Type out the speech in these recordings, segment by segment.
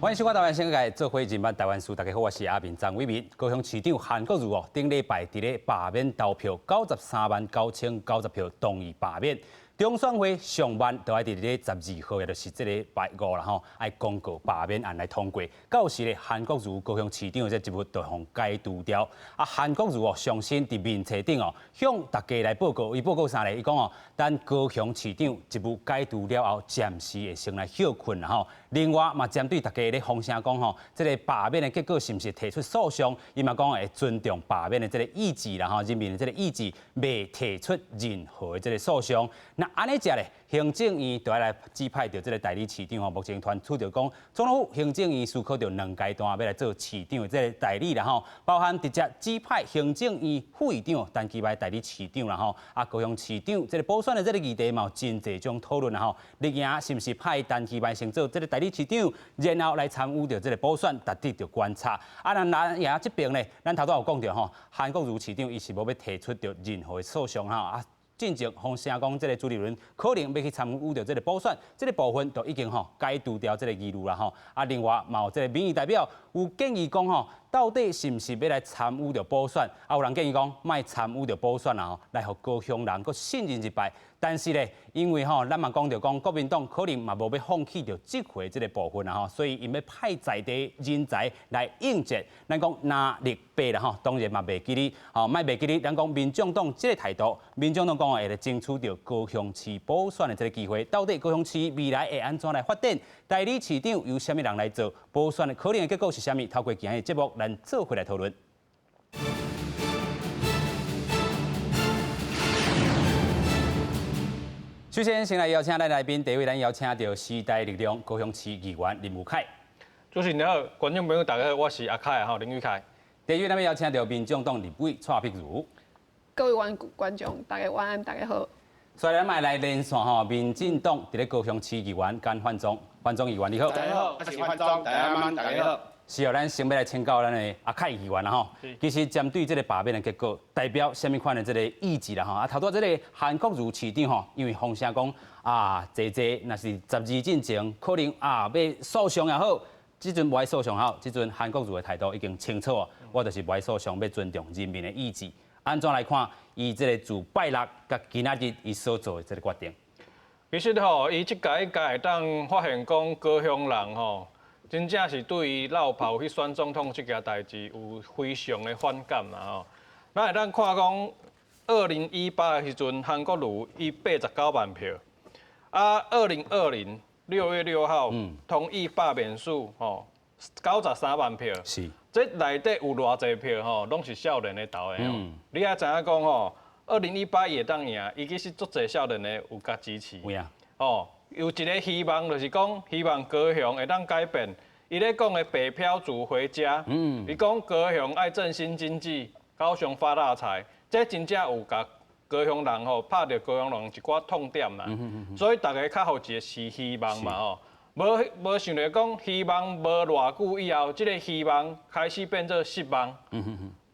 歡迎收看台灣新界做伙認捌台灣事，大家好，我是阿明張偉民。高雄市長韓國瑜哦，頂禮拜佇咧罷免投票93萬9,090票同意罷免。中選會上晚就愛佇咧12號，也就是這禮拜五啦吼，愛公告罷免案來通過。到時咧，韓國瑜高雄市長的這職務就予解除掉。啊，韓國瑜哦，上新佇面冊頂哦，向大家來報告，伊報告啥咧？伊講哦，等高雄市長職務解除了後，暫時會先來歇睏啦吼。另外嘛，針對大家咧風聲講吼，這個罷免的結果是毋是提出訴訟？伊嘛講會尊重罷免的這個意志啦吼，人民的這個意志，袂提出任何的這個訴訟。那按呢遮咧，行政院就愛來指派著這個代理市長吼，目前傳出著講，總統府行政院思考著兩階段欲來做市長的這個代理啦吼，包含直接指派行政院副院長陳其邁代理市長啦吼，啊高雄市長這個補選的這個議題嘛有真濟種討論啦吼，綠營是毋是派陳其邁先做這個代理市長，然後來參與著這個補選，值得著觀察。啊，咱藍營這邊咧，咱頭拄有講著吼，韓國瑜市長伊是無欲提出著任何的訴訟吼啊。進前風聲講，這個朱立倫可能欲去參與著這個補選，這個部分就已經吼解除掉這個疑慮啦吼。啊，另外嘛有這個民意代表有建議講吼，到底是毋是欲來參與著補選？啊，有人建議講，莫參與著補選啦吼，來予高雄人閣信任一擺。但是咧，因為吼，咱嘛講著講，國民黨可能嘛無欲放棄著這回這個部分啦吼，所以𪜶欲派在地人才來應戰。咱講藍綠白啦吼，當然嘛袂記得，吼，莫袂記得。咱講民眾黨這個態度，民眾黨講會來爭取著高雄市補選的這個機會。到底高雄市未來會按怎來發展？代理市長由啥物人來做？補選的可能的結果是啥物？透過今日節目，咱做伙來討論。首先，先來邀請咱來賓，第一位咱邀請著時代力量高雄市議員林裕凱。主持人好，觀眾朋友大家好，我是阿凱吼林裕凱。第二位咱欲邀請著民眾黨立委蔡碧如。各位觀眾，大家晚安，大家好。所以咱嘛來連線吼，民進黨佇咧高雄市議員簡範宗，範宗議員你好。大家好，我是範宗，大家晚安，大家好。是哦，咱先欲來請教咱的阿凱議員啦吼。其實針對這個罷免的結果，代表啥物款的這個意志啦吼？啊，頭拄仔這個韓國瑜市長吼，因為風聲講啊，濟濟若是12進前可能啊，欲訴訟也好，這陣無愛訴訟好，這陣韓國瑜的態度已經清楚，我就是無愛訴訟，欲尊重人民的意志。按怎來看？伊這個自拜六佮今仔日伊所做的這個決定？其實吼，伊這屆應該會當發現講高雄人吼，真正是對伊落跑去選總統這件代誌有非常的反感啦吼。咱會當看講，2018的時陣，韓國瑜伊89萬票，啊，2020 6月6號同意罷免署吼，93萬票。這內底有偌濟票吼，攏是少年的投的哦。你愛知影講吼，2018伊會當贏，伊其實足濟少年的有共支持。哦，有一個希望，就是講希望高雄會當改變。伊咧講的北漂族回家，伊講高雄愛振興經濟，高雄發大財，這真正有共高雄人吼拍著高雄人一寡痛點啦。所以大家較予一個是希望嘛吼。無想著講希望無偌久以後，這個希望開始變做失望。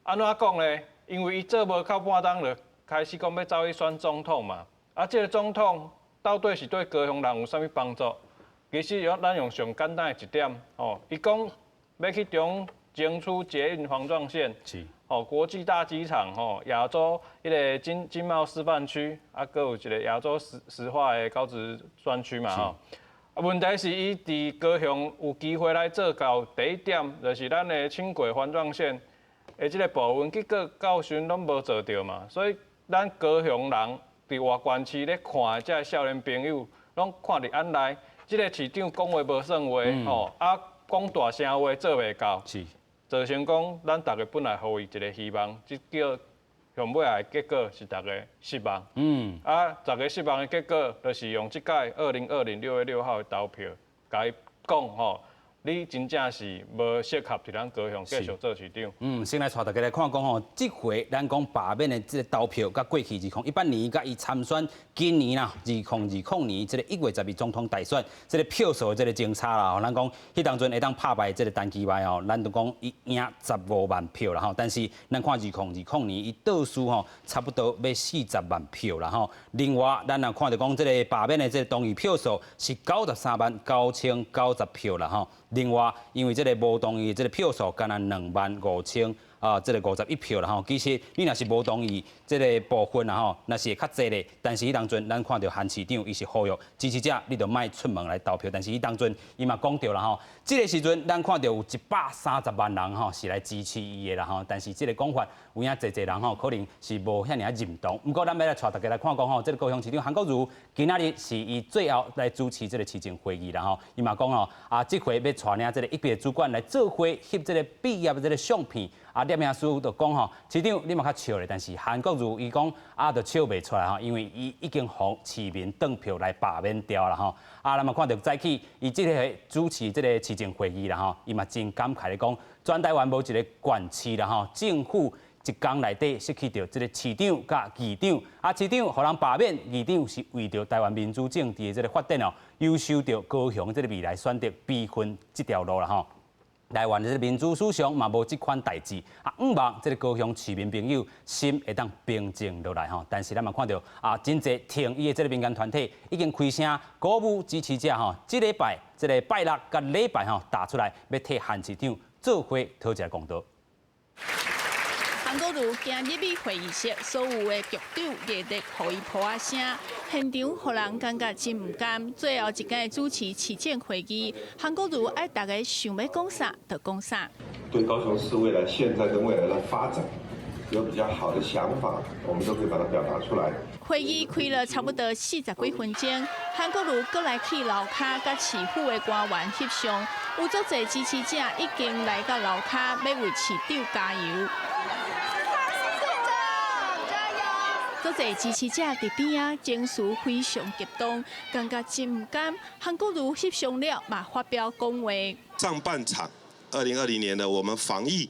按怎講咧？因為伊做無夠半冬，就開始講欲走去選總統嘛。啊，這個總統到底是對高雄人有啥物幫助？其實用咱用上簡單的一點，吼，伊講欲去中爭取捷運環狀線，吼，國際大機場，吼，亞洲彼個經貿示範區，啊，閣有一個亞洲石化的高職專區嘛，吼。啊，問題是伊佇高雄有機會來做到第一點，就是咱的輕軌環狀線的這個部分，結果到時陣攏無做著嘛。所以咱高雄人佇外縣市咧看的這个少年朋友，攏看佇眼內，這個市長講話無算話，吼，啊，講大聲話做袂到，造成講咱逐家本來予伊一個希望，這叫上尾仔的結果是逐家失望。啊，逐家失望的結果，就是用這屆2020 6月6號的投票，共伊講吼，你真正是無適合佇咱高雄繼續做市長。嗯，先來帶大家來看講吼，這回咱講罷免的這個投票，佮過去2018年佮伊參選今年啦，2020年這個1月12總統大選，這個票數的這個爭差啦，吼，咱講彼當陣會當拍敗這個陳其邁吼，咱都講伊贏15萬票啦吼，但是咱看2020年伊倒輸吼，差不多欲40萬票啦吼。另外，咱若看著講這個罷免的這個同意票數是93萬9,090票啦吼。另外，因為這个無同意這个票數，干焦25,000啊，這个51票啦吼。其實你若是無同意這个部分啦吼，若是會較濟咧。但是彼當陣，咱看著韓市長伊是呼籲支持者，你著莫出門來投票。但是彼當陣，伊嘛講著啦吼，這个時陣咱看著有130萬人吼是來支持伊的啦吼。但是這个講法有影濟濟人吼可能是無遐爾仔認同。毋過咱欲來帶大家來看講吼，這个高雄市長韓國瑜今仔日是伊最後來主持這个市政會議啦吼。伊嘛講吼，啊，這回欲帶領這个一級主管來做伙翕這个畢業的這个相片。啊，攝影師就講吼，市長你嘛較笑咧，但是韓國瑜伊講啊，就笑袂出來吼，因為伊已經予市民當票來罷免掉啦吼。啊，咱嘛看著早起伊這个主持這个市政會議啦吼，伊嘛真感慨咧講，全台灣無一个縣市啦吼，政府一工內底失去著這个市長佮議長，啊，市長予人罷免，議長是為著台灣民主政治的這个發展哦，憂愁著高雄這个未來選擇悲憤這條路啦吼。台灣的這个民主史上嘛無這款代誌啊，向望這个高雄市民朋友心會當平靜落來吼。但是咱嘛看著啊，真濟挺伊的這个民間團體已經開聲鼓舞支持者吼，這禮拜這个拜六佮禮拜吼踏出來，欲替韓市長做伙討一个公道。韓國瑜行入去會議室，所有的局長熱烈予伊噗仔聲，現場予人感覺真毋甘。最後一擺主持市政會議，韓國瑜愛大家想欲講啥就講啥。對高雄市未來、現在跟未來的發展有比較好的想法，我們都可以把它表達出來。會議開了差不多40幾分鐘，韓國瑜閣來去樓跤佮市府的官員翕相，有足濟支持者已經來到樓跤，欲為市長加油。足濟支持者佇邊仔，情緒非常激動，感覺真毋甘。韓國瑜翕相了，嘛發表講話。上半場，2020年的我們防疫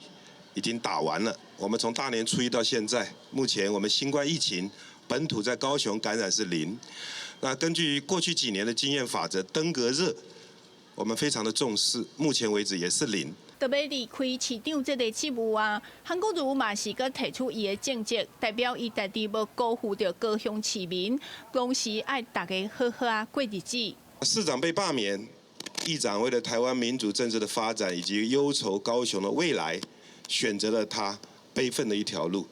已經打完了。我們從大年初一到現在，目前我們新冠疫情本土在高雄感染是零。那根據過去幾年的經驗法則，登革熱我們非常的重視，目前為止也是零。就欲離開市長這个職務啊，韓國瑜嘛是閣提出伊的政績，代表伊家己無辜負著高雄市民，同時愛大家好好仔過日子。市長被罷免，議長為了台灣民主政治的發展以及憂愁高雄的未來，選擇了他悲憤的一條路。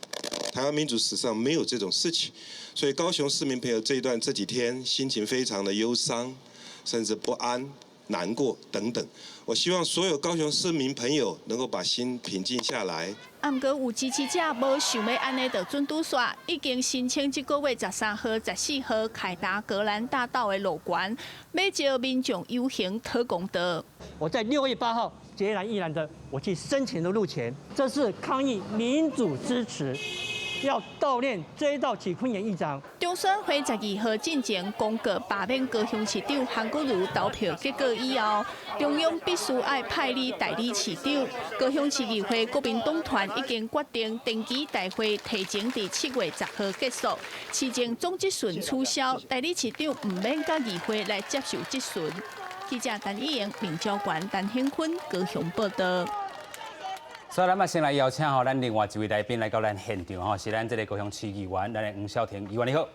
台灣民主史上沒有這種事情，所以高雄市民朋友這一段這幾天心情非常的憂傷，甚至不安、難過等等。我希望所有高雄市民朋友能夠把心平靜下來。啊，毋過有支持者無想欲按呢就準拄煞，已經申請這個月13號、14號凱達格蘭大道的路權，欲召民眾遊行討公道。我在6月8號孑然毅然的，我去申請了路權，這是抗議民主支持。要悼念追悼許昆源議長。中選會12號進前公告罷免高雄市長韓國瑜投票結果以後，中央必須愛派你代理市長。高雄市議會國民黨團已經決定定期大會提前佇7月10號結束，市政總質詢取消，代理市長毋免佮議會來接受質詢。記者陳以瑩、林昭冠、陳興坤高雄報道。所以，咱嘛先來邀請吼，咱另外一位來賓來到咱現場吼，是咱這个高雄市議員，咱的黃筱婷議員你好。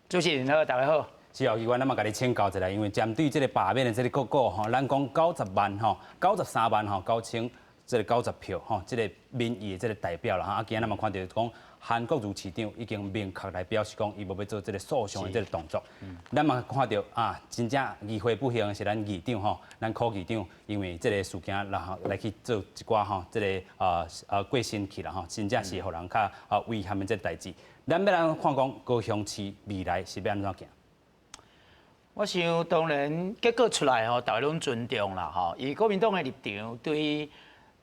主持人好，大家好。是哦，議員，咱嘛共你請教一下，因為針對這个罷免的這个結果吼，咱講90萬吼，93萬吼，9090票吼，這个民意的這个代表啦吼，啊，今仔咱嘛看著講韓國瑜市長已經明確來表示講，伊無欲做這个訴訟的這个動作。咱嘛看著啊，真正議會不幸的是咱議長吼，咱柯議長因為這个事件，然後來去做一寡吼，這个過身去啦吼，真正是予人較遺憾的這个代誌。咱欲按怎看講高雄市未來是欲按怎行？我想當然結果出來吼，大家攏尊重啦吼。以國民黨的立場，對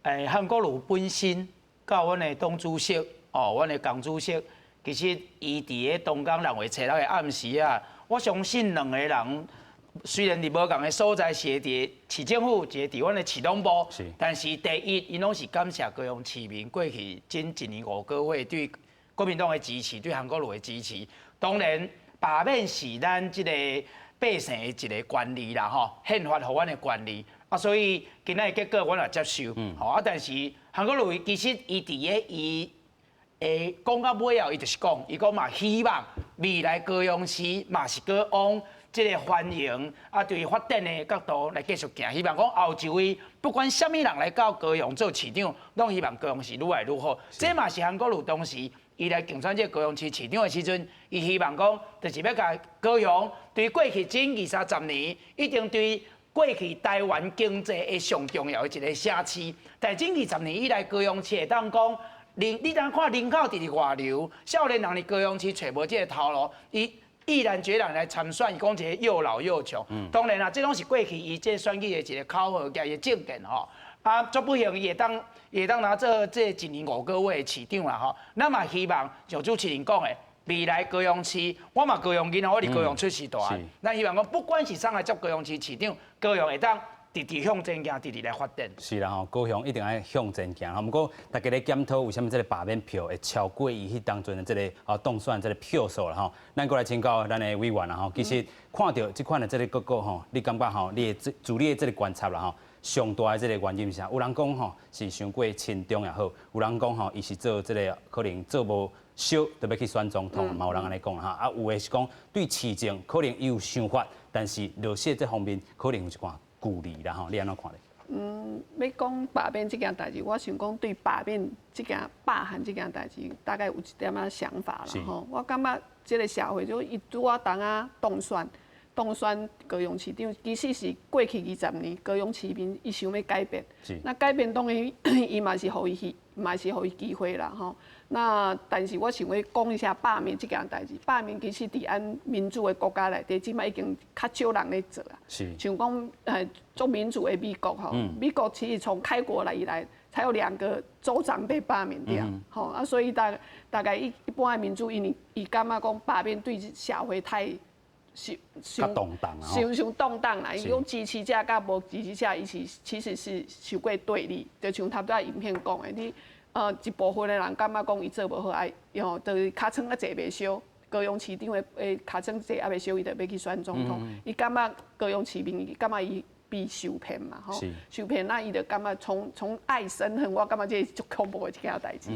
韓國瑜本身，佮阮的黨主席哦，阮的江主席，其實伊佇咧東港6月初六的暗時啊，我相信兩個人雖然佇無仝的所在，是佇市政府，一个佇阮的市黨部，但是第一，𪜶攏是感謝高雄市民過去這1年5個月對國民黨的支持，對韓國瑜的支持。當然，罷免是咱這個百姓的一个權利啦，吼，憲法予阮的權利啊，所以今仔的結果阮也接受，吼啊，但是韓國瑜其實伊佇咧伊會講到尾後，伊就是講，伊講嘛希望未來高雄市嘛是閣往這个繁榮啊，對發展的角度來繼續行。希望講後一位不管啥物人來到高雄做市長，攏希望高雄市愈來愈好。這嘛是韓國瑜當時伊來競選這个高雄市市長的時陣，伊希望講就是欲共高雄對過去這二三十年，一定對過去台灣經濟的上重要的一个城市。但這二十年以來，高雄市會當講。人你當看人口直直外流，少年人佇高雄市揣無這个頭路，伊毅然決然來參選，伊講一个又老又窮。當然啦，這攏是過去伊這選舉的一个口號佮伊的政見吼。啊，足不幸伊會當拿做這一年5個月的市長啦吼。咱嘛希望像主持人講的，未來高雄市，我嘛高雄囡仔，我佇高雄出世大漢。咱希望講，不管是啥來接高雄市市長，高雄會當直直向前行，直直來發展。是啦吼，高雄一定愛向前行吼。毋過大家咧檢討為啥物這个罷免票會超過伊彼當陣的這个當選這个票數啦吼。咱閣來請教咱的委員啦吼。其實看著這款的這个結果吼，你感覺吼，你的自你的這个觀察啦吼，上大的這个原因是啥？有人講吼是傷過親中也好，有人講吼伊是做這个可能做無俗，就欲去選總統，嘛有人按呢講哈。啊，有的是講對市政可能伊有想法，但是落實這方面可能有一寡顧慮啦吼，你按怎看咧？欲講罷免這件代誌，我想講對罷免這件罷韓這件代誌，大概有一點仔想法啦吼。我感覺這个社會就伊拄仔當仔當選，當選高雄市長，其實是過去二十年高雄市民伊想欲改變。那改變當然伊嘛是予伊去，嘛是予伊機會啦吼。那但是我想欲講一下罷免這件代誌。罷免其實佇咱民主的國家內底，這擺已經較少人咧做啦。像講做民主的美國吼，美國其實從開國來以來，才有兩個州長被罷免掉，吼啊，所以大概一般的民主，因為伊感覺講罷免對社會太傷較動盪啊，傷傷動盪啦。伊講支持者佮無支持者，伊是其實是傷過對立，就像頭拄仔影片講的，你一部分的人感覺講伊做無好，愛吼，就是尻川猶坐袂燒，高雄市長的尻川坐猶袂燒，伊就欲去選總統。伊感覺高雄市民，伊感覺伊被受騙嘛，吼，受騙，那伊就感覺從愛生恨，我感覺這是足恐怖的一件代誌。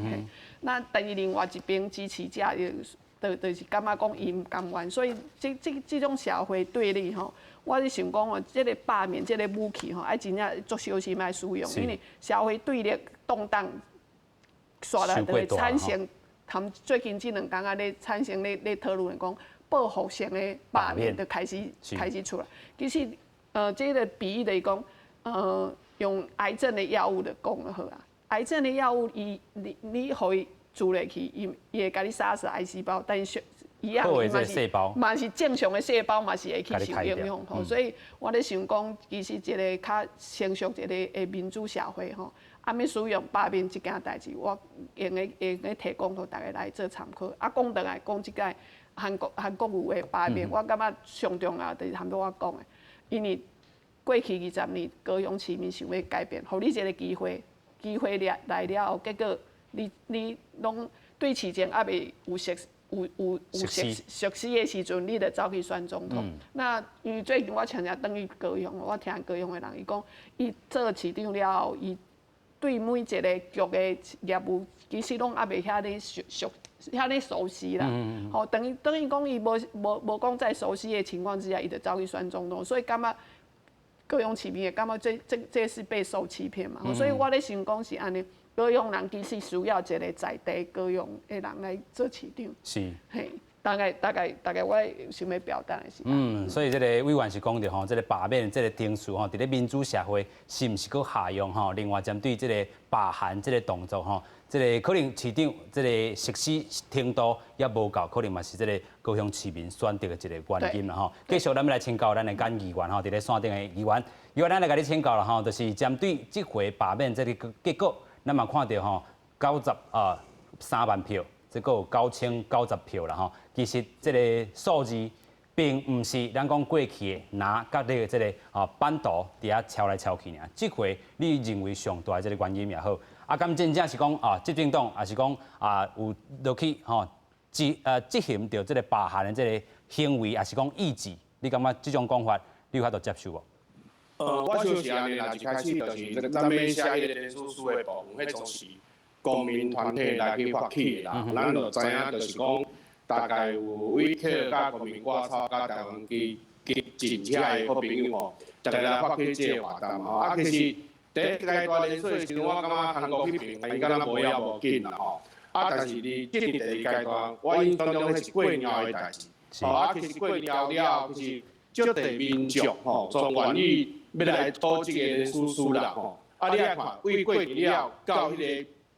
那但是另外一邊支持者，就是感覺講伊毋甘願，所以這種社會對立吼，我是想講哦，這个罷免這个武器吼，愛真正足小心愛使用，因為社會對立動盪，煞來就會產生，含最近這兩工仔咧產生咧討論講報復性的罷免就開始出來。其實，這个比喻就是講，用癌症的藥物就講就好啊。癌症的藥物，伊你予伊注入去，伊會共你殺死癌細胞，但是一樣嘛是嘛是正常的細胞嘛是會去受影響吼。所以我咧想講，其實一个較成熟一个的民主社會吼，按欲使用罷免這件代誌，我會用得提供予大家來做參考。啊，講轉來講這個韓國瑜的罷免，我感覺上重要就是含我講的，因為過去二十年高雄市民想欲改變，予你一个機會，機會來了後，結果你攏對市政猶未有熟有有有熟熟悉的時陣，你就走去選總統。那因為最近我常常轉去高雄，我聽高雄的人伊講，伊做市長了後，伊對每一個局的業務，其實攏猶未遐咧熟熟遐咧熟悉啦。吼，等於講伊無講在熟悉的情況之下，伊就走去選總統，所以感覺高雄市民會感覺這是備受欺騙嘛。所以我咧想講是按呢，高雄人其實需要一個在地高雄的人來做市長。嘿，大概我想欲表達的是。嗯，所以這个委員是講著吼，這个罷免這个程序吼，佇咧民主社會是毋是閣合用吼？另外針對這个罷韓這个動作吼，這个可能市長這个熟悉程度也無夠，可能嘛是這个高雄市民選擇的一个原因啦吼。繼續咱們來請教咱的簡議員吼，佇咧線頂的議員，議員咱來共你請教啦吼，就是針對這回罷免這个結果，咱嘛看著吼93萬票，這個有9090票啦吼。其實這个數字並毋是咱講過去的拿佮你的這个版圖佇遐敲來敲去爾。這回你認為上大的這个原因也好，啊，敢真正是講啊，執政黨抑是講啊有落去吼執行著這个罷韓的這个行為，抑是講意志，你感覺這種講法你有法度接受無？我想是按呢啦，一開始就是咱欲寫彼個聯署書的部分，彼種是公民團體來去發起的啦。咱就知影，就是講大概有委託佮公民掛草佮台灣基及盡遐的好朋友吼，逐家來發起這個活動吼。啊，其實第一階段連選的時陣，我感覺韓國彼邊應該若無要無緊啦吼。啊，但是佇進入第二階段，我印象中彼是過年後的代誌。吼，啊，其實過年後了後，其實足濟民眾吼，總願意欲來組織個連署書啦吼。啊，你愛看，為過年了到彼個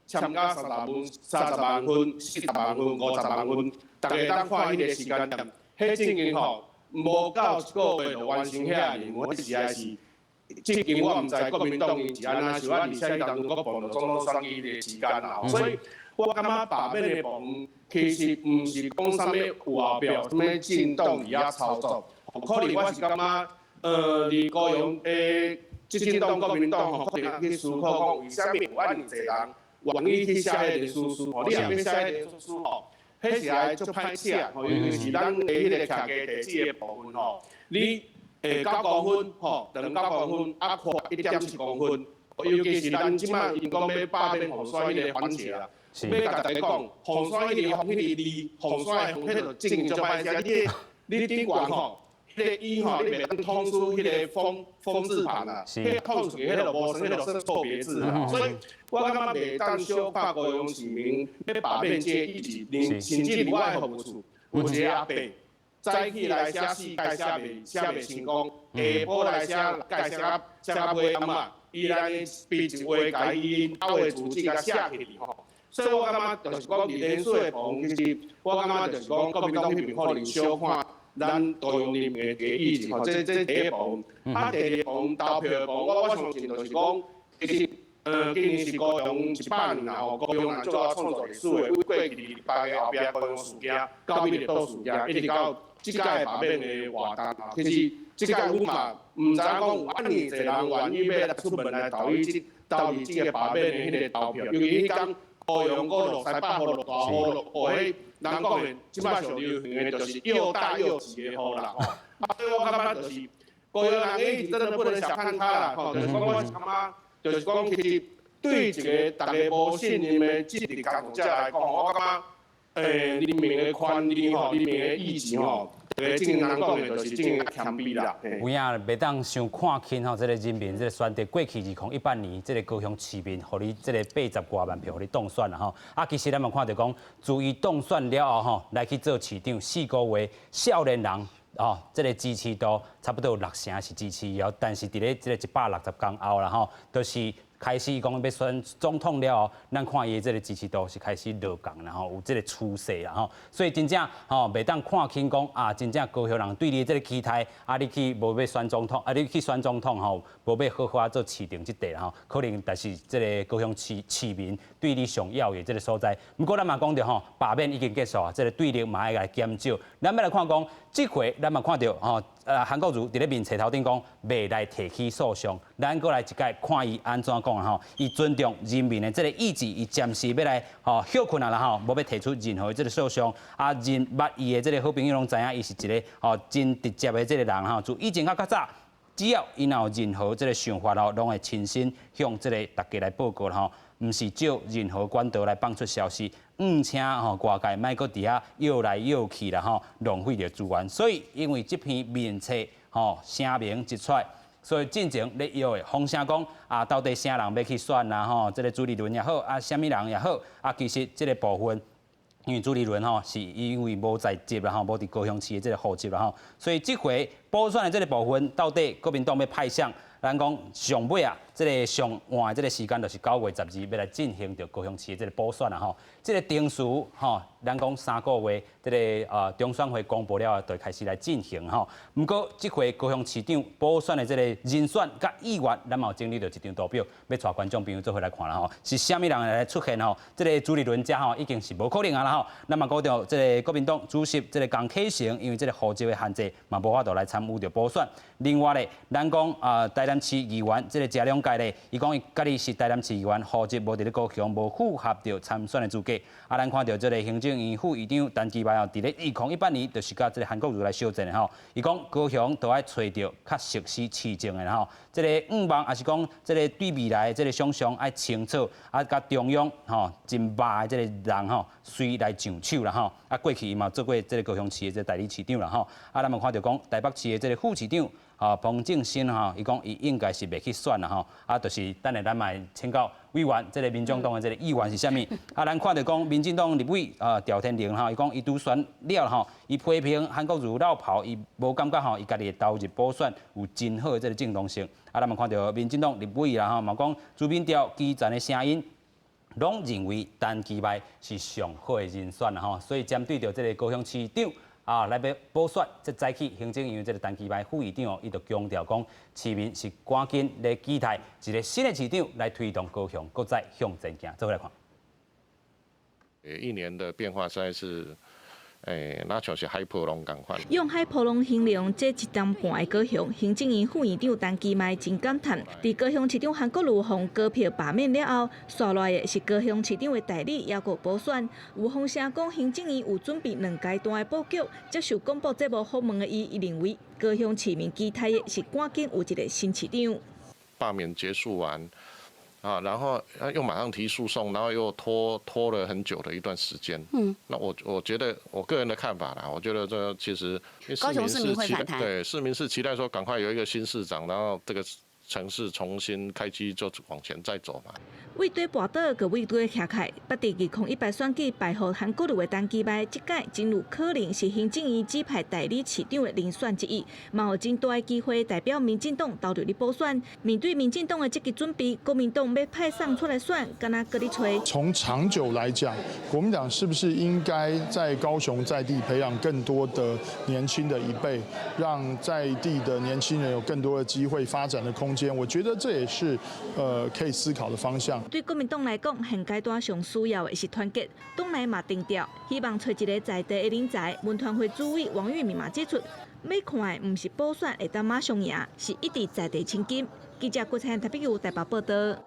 簽到30分、30萬份、40萬份、50萬份，逐家當看彼個時間點，彼證明吼，無到一個月就完成遐任務，實在是，這間我毋知國民黨𪜶是按怎想，啊，而且當陣閣碰著總統選舉的時間啦，所以我感覺罷免的部分，其實毋是講啥物有後壁啥物政黨佇遐操作，可能我是感覺，佇高雄的執政黨國民黨吼，可能去思考講，為啥物有遮爾濟人願意去寫彼個連署書？吼，你若欲寫彼個連署書吼，彼是愛足歹寫吼，尤其是咱的彼個徛家地址的部分吼，你下9公分吼，長9公分，啊闊1.7公分，尤其是咱這擺𪜶講欲罷免鳳山彼個番茄啦，欲共大家講，鳳山彼個風彼個字，鳳山的鳳，彼個正足歹寫，你頂懸吼，彼個伊吼，你袂當統出彼個風風字旁啊，彼個空出去，彼個無算，彼個算錯別字啊。所以我感覺袂當小看高雄市民欲罷免這個意志，連甚至佇我的服務處有一個阿伯，早起來寫四屆寫袂成功，下晡來寫六屆寫到尾暗仔，伊來筆一畫，共伊𪜶兜的住址共寫起去吼。所以我感覺就是講佇連署的部分，其實我感覺就是講國民黨彼邊可能小看咱高雄人民的意志吼，這第一部分。啊，第二部分投票的部分，我相信就是講，其實今年是高雄100年啦吼，高雄人足愛創造歷史的，為過去28個後壁高雄事件到美麗島事件，一直到這屆罷免的活動，其實這屆阮嘛毋知影講有遮爾濟人願意欲來出門來投伊這個罷免的彼個投票，尤其彼工高雄閣落西北雨落大雨落雨，彼人講的這擺上流行的就是又大又急的雨啦吼。啊，所以我感覺就是高雄人的意志真的不能小看他啦吼，就是講我是感覺，就是講其實對一個大家無信任的政治工作者來講，我感覺，人民的權利吼，人民的意志吼，這個正人講的就是真謙卑啦。有影袂當傷看輕吼，這個人民這個選擇過去2018年，這個高雄市民予你這個80外萬票，予你當選啦吼。啊，其實咱嘛看著講，自伊當選了後吼，來去做市長4個月，少年人哦，這個支持度差不多有六成是支持伊哦，但是佇咧這個160天後啦吼，就是開始講欲選總統了後，咱看伊的這個支持度是開始落降，然後有這個趨勢啦吼，所以真正吼袂當看輕講啊，真正高雄人對你的這個期待，啊，你去無欲選總統，啊，你去選總統吼，無欲好好仔做市長這塊啦吼，可能但是這個高雄市市民對你上要的這個所在。毋過咱嘛講著吼，罷免已經結束啊，這個對立嘛愛來減少。咱欲來看講，這回咱嘛看著吼，韓國瑜佇咧面冊頭頂講，袂來提起訴訟，咱閣來一擺看伊按怎講吼，伊尊重人民的這個意志，伊暫時欲來吼歇睏啊啦吼，無欲提出任何的這個訴訟。啊，人捌伊的這個好朋友攏知影，伊是一個吼真直接的這個人吼。自以前較較早，只要伊若有任何這個想法吼，攏會親身向這個大家來報告吼，毋是借任何管道來放出消息，毋請吼外界莫閣佇遐搖來搖去啦吼，浪費著資源。所以因為這篇面冊吼聲明一出來，所以進前咧搖的風聲講啊，到底啥人欲去選啦吼？這個朱立倫也好，啊，啥物人也好，啊，其實這個部分，因為朱立倫吼是因為無在籍啦吼，無佇高雄市的這個戶籍啦吼，所以這回補選的這個部分，到底國民黨欲派誰？咱講上尾啊，這個上晚的這個時間就是9月12，欲來進行著高雄市的這個補選啦吼。這個程序吼，咱講3個月，這個中選會公布了後，就開始來進行吼。毋過這回高雄市長補選的這個人選佮意願，咱嘛有整理著一張圖表，欲帶觀眾朋友做伙來看啦吼。是啥物人來出現吼？這個朱立倫遮吼已經是無可能啊啦吼。咱嘛講著這個國民黨主席這個江啟臣，因為這個戶籍的限制，嘛無法度來參與著補選。另外咧，咱講啊，台南南市議員這個謝龍介咧，伊講伊家己是台南市議員，戶籍無佇咧高雄，無符合著參選的資格。啊，咱看著這個行政院副院長陳其邁哦，佇咧2018年就是佮這個韓國瑜來相戰的吼。伊講高雄都愛揣著較熟悉市政的吼，這個願望抑是講這個對未來的這個想象愛清楚，啊，佮中央吼真肉的這個人吼，隨來上手啦吼。啊，過去伊嘛做過這個高雄市的這個代理市長啦吼。啊，咱嘛看著講台北市的這個副市長啊彭正新吼，伊講伊應該是袂去選啦吼。啊，就是等下咱嘛會請教委員，這個民眾黨的這個議員是啥物？啊，咱看著講民進黨立委啊趙天麟吼，伊講伊拄選了吼，伊批評韓國瑜落跑，伊無感覺吼，伊家己的投入補選有真好的這個正當性。啊，咱嘛看著民進黨立委啦吼，嘛講朱敏調基層的聲音，攏認為陳其邁是上好的人選啦吼，所以針對著這個高雄市長啊來欲補選，這早起行政院這個陳其邁副院長哦，伊就強調講，市民是趕緊來期待一個新的市長來推動高雄閣再向前行。做伙來看。一年的變化實在是，那像是海波浪仝款。用海波浪形容這一冬半的高雄，行政院副院長陳其邁真感嘆。佇高雄市長韓國瑜予高票罷免了後，紲落來的是高雄市長的代理，猶閣補選。有風聲講行政院有準備兩階段的布局，接受廣播節目訪問的伊，伊認為高雄市民期待的是趕緊有一個新市長。罷免結束完。啊，然後又馬上提訴訟，然後又拖了很久的一段時間。那我覺得我個人的看法啦，我覺得這其實高雄市民會反彈。對，市民是期待說趕快有一個新市長，然後這個城市重新開機就往前再走嘛。位底跋倒，閣位底徛起來，捌佇2018選舉敗予韓國瑜的陳其邁，這屆真有可能是行政院指派代理市長的人選之一，嘛有真大的機會代表民進黨投入咧補選。面對民進黨的積極準備，國民黨欲派誰出來選，敢若閣咧揣。從長久來講，國民黨是不是應該在高雄在地培養更多的年輕的一輩，讓在地的年輕人有更多的機會發展的空間？我覺得這也是可以思考的方向。對國民黨來講，現階段上需要的是團結，黨內嘛定調，希望揣一個在地的人才。文團會主委王裕民嘛指出，欲看的毋是補選會當馬上贏，是一直在地親近。記者郭彩特別有台北報道。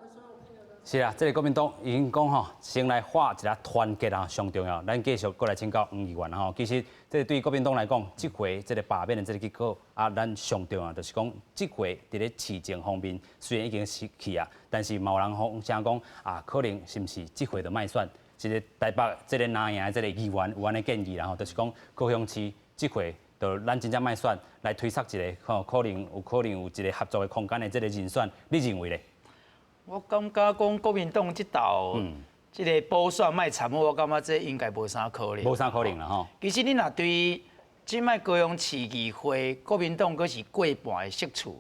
是啊，這個國民黨已經講吼，先來畫一個團結啊，上重要。咱繼續閣來請教黃議員吼。其實這個對國民黨來講，這回這個罷免的這個結果啊，咱上重要就是講，這回佇咧市政方面雖然已經失去啊，但是嘛有人風聲講啊，可能是毋是這回就莫選？這個台北這個藍營的這個議員有按呢建議啦吼，就是講高雄市這回就咱真正莫選，來推捒一個吼，可能有可能有一個合作的空間的這個人選，你認為咧？我感覺講國民黨這道這個補選莫參與，我感覺這應該無啥可能。無啥可能啦吼。其實你若對這擺高雄市議會，國民黨閣是過半的席次。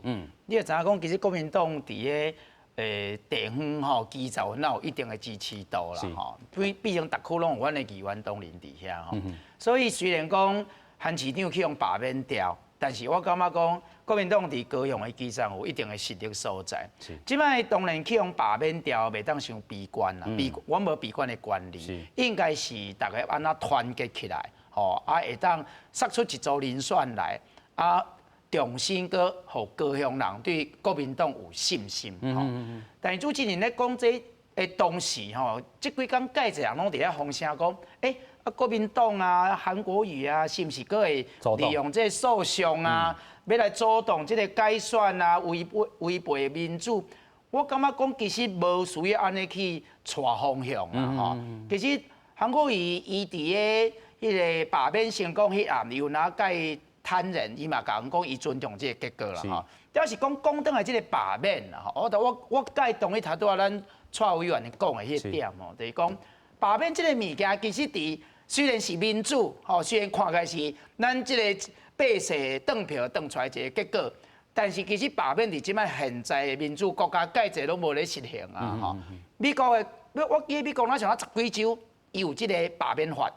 你會知影講，其實國民黨佇个地方吼基層，那有一定的支持度啦吼。畢竟逐區攏有阮的議員當然佇遐吼。所以雖然講韓市長去予罷免掉，但是我感覺講國民黨佇高雄的基層有一定的實力所在。這擺當然去予罷免掉，袂當傷悲觀啦，悲阮無悲觀的權利，應該是逐家按怎團結起來，吼啊會當殺出一組人選來，啊重新閣予高雄人對國民黨有信心。吼，但是主持人咧講這的當時吼，這幾工蓋濟人攏佇遐風聲講，啊國民黨啊，韓國瑜啊，是毋是閣會利用這個訴訟啊，欲來阻擋這個改選啊，違背民主？我感覺講其實無需要按呢去帶風向啊，吼。其實韓國瑜伊佇个彼個罷免成功彼暗，伊有哪共坦然，伊嘛共阮講伊尊重這個結果啦，吼。表示講講轉來這個罷免啦，吼，我佮同意頭拄仔咱蔡委員講的彼點吼，就是講罷免這個物件，其實佇雖然是民主，吼，雖然看起來是咱這個百姓轉票轉出來一個結果，但是其實罷免佇這擺現在的民主國家，蓋濟攏無咧實行啊，吼。美國的，我記得美國若像啊十幾州，伊有這個罷免法，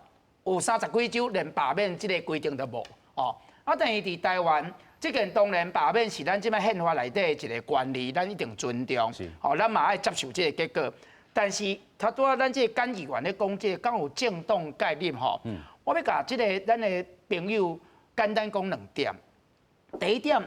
有30幾州連罷免這個規定都無，哦。啊，但是佇台灣，這件當然罷免是咱這擺憲法內底的一個權利，咱一定尊重，吼，咱嘛愛接受這個結果。但是，頭拄仔咱這個簡議員咧講這個，敢有政黨介入吼？我欲共這個咱的朋友簡單講兩點。第一點，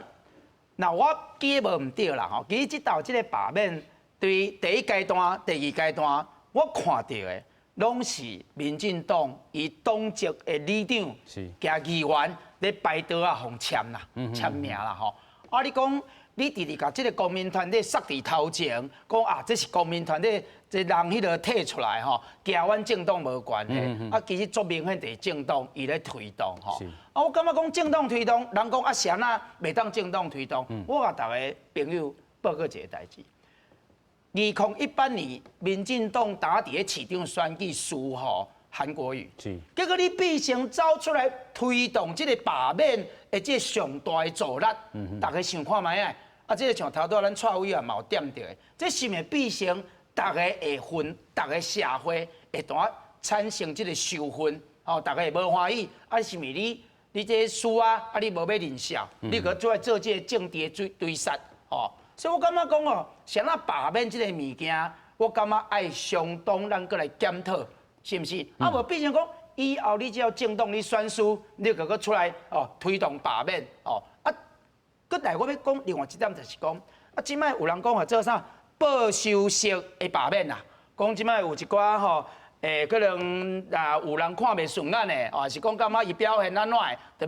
那我記無毋對啦吼，其實這道這个罷免對第一階段、第二階段，我看到的攏是民進黨伊黨籍的里長加議員咧排桌仔予簽啦、簽名啦吼。啊，你講你直直共這个公民團體塞佇頭前，講啊，這是公民團體這人彼个提出來吼，佮阮政黨無關係。啊，其實足明顯就是政黨伊咧推動吼。啊，我感覺講政黨推動，人講啊，是按怎袂當政黨推動？我共逐个朋友報告一个代誌。2018年，民進黨打佇咧市長選舉輸予韓國瑜，結果你變成走出來推動這个罷免的這个上大的助力，逐家想看覓仔？啊，這个像頭拄仔咱蔡委員嘛有點著的，這是毋是變成逐家會分，逐个社會會當產生這个仇恨？哦，逐家會無歡喜，啊，是毋是你你這輸啊？啊，你無欲認數，你閣出來做這个政治的追追殺？哦，所以我感覺講哦，啥物罷免這个物件，我感覺愛相當咱閣來檢討，是毋是？啊，無變成講以後你只要政黨你選輸，你就閣出來哦推動罷免哦。啊，閣來我欲講另外一點就是講，啊，這擺有人講話做啥報仇式的罷免啦，講這擺有一寡吼，可能啊有人看袂順眼的，哦，是講感覺伊表現按怎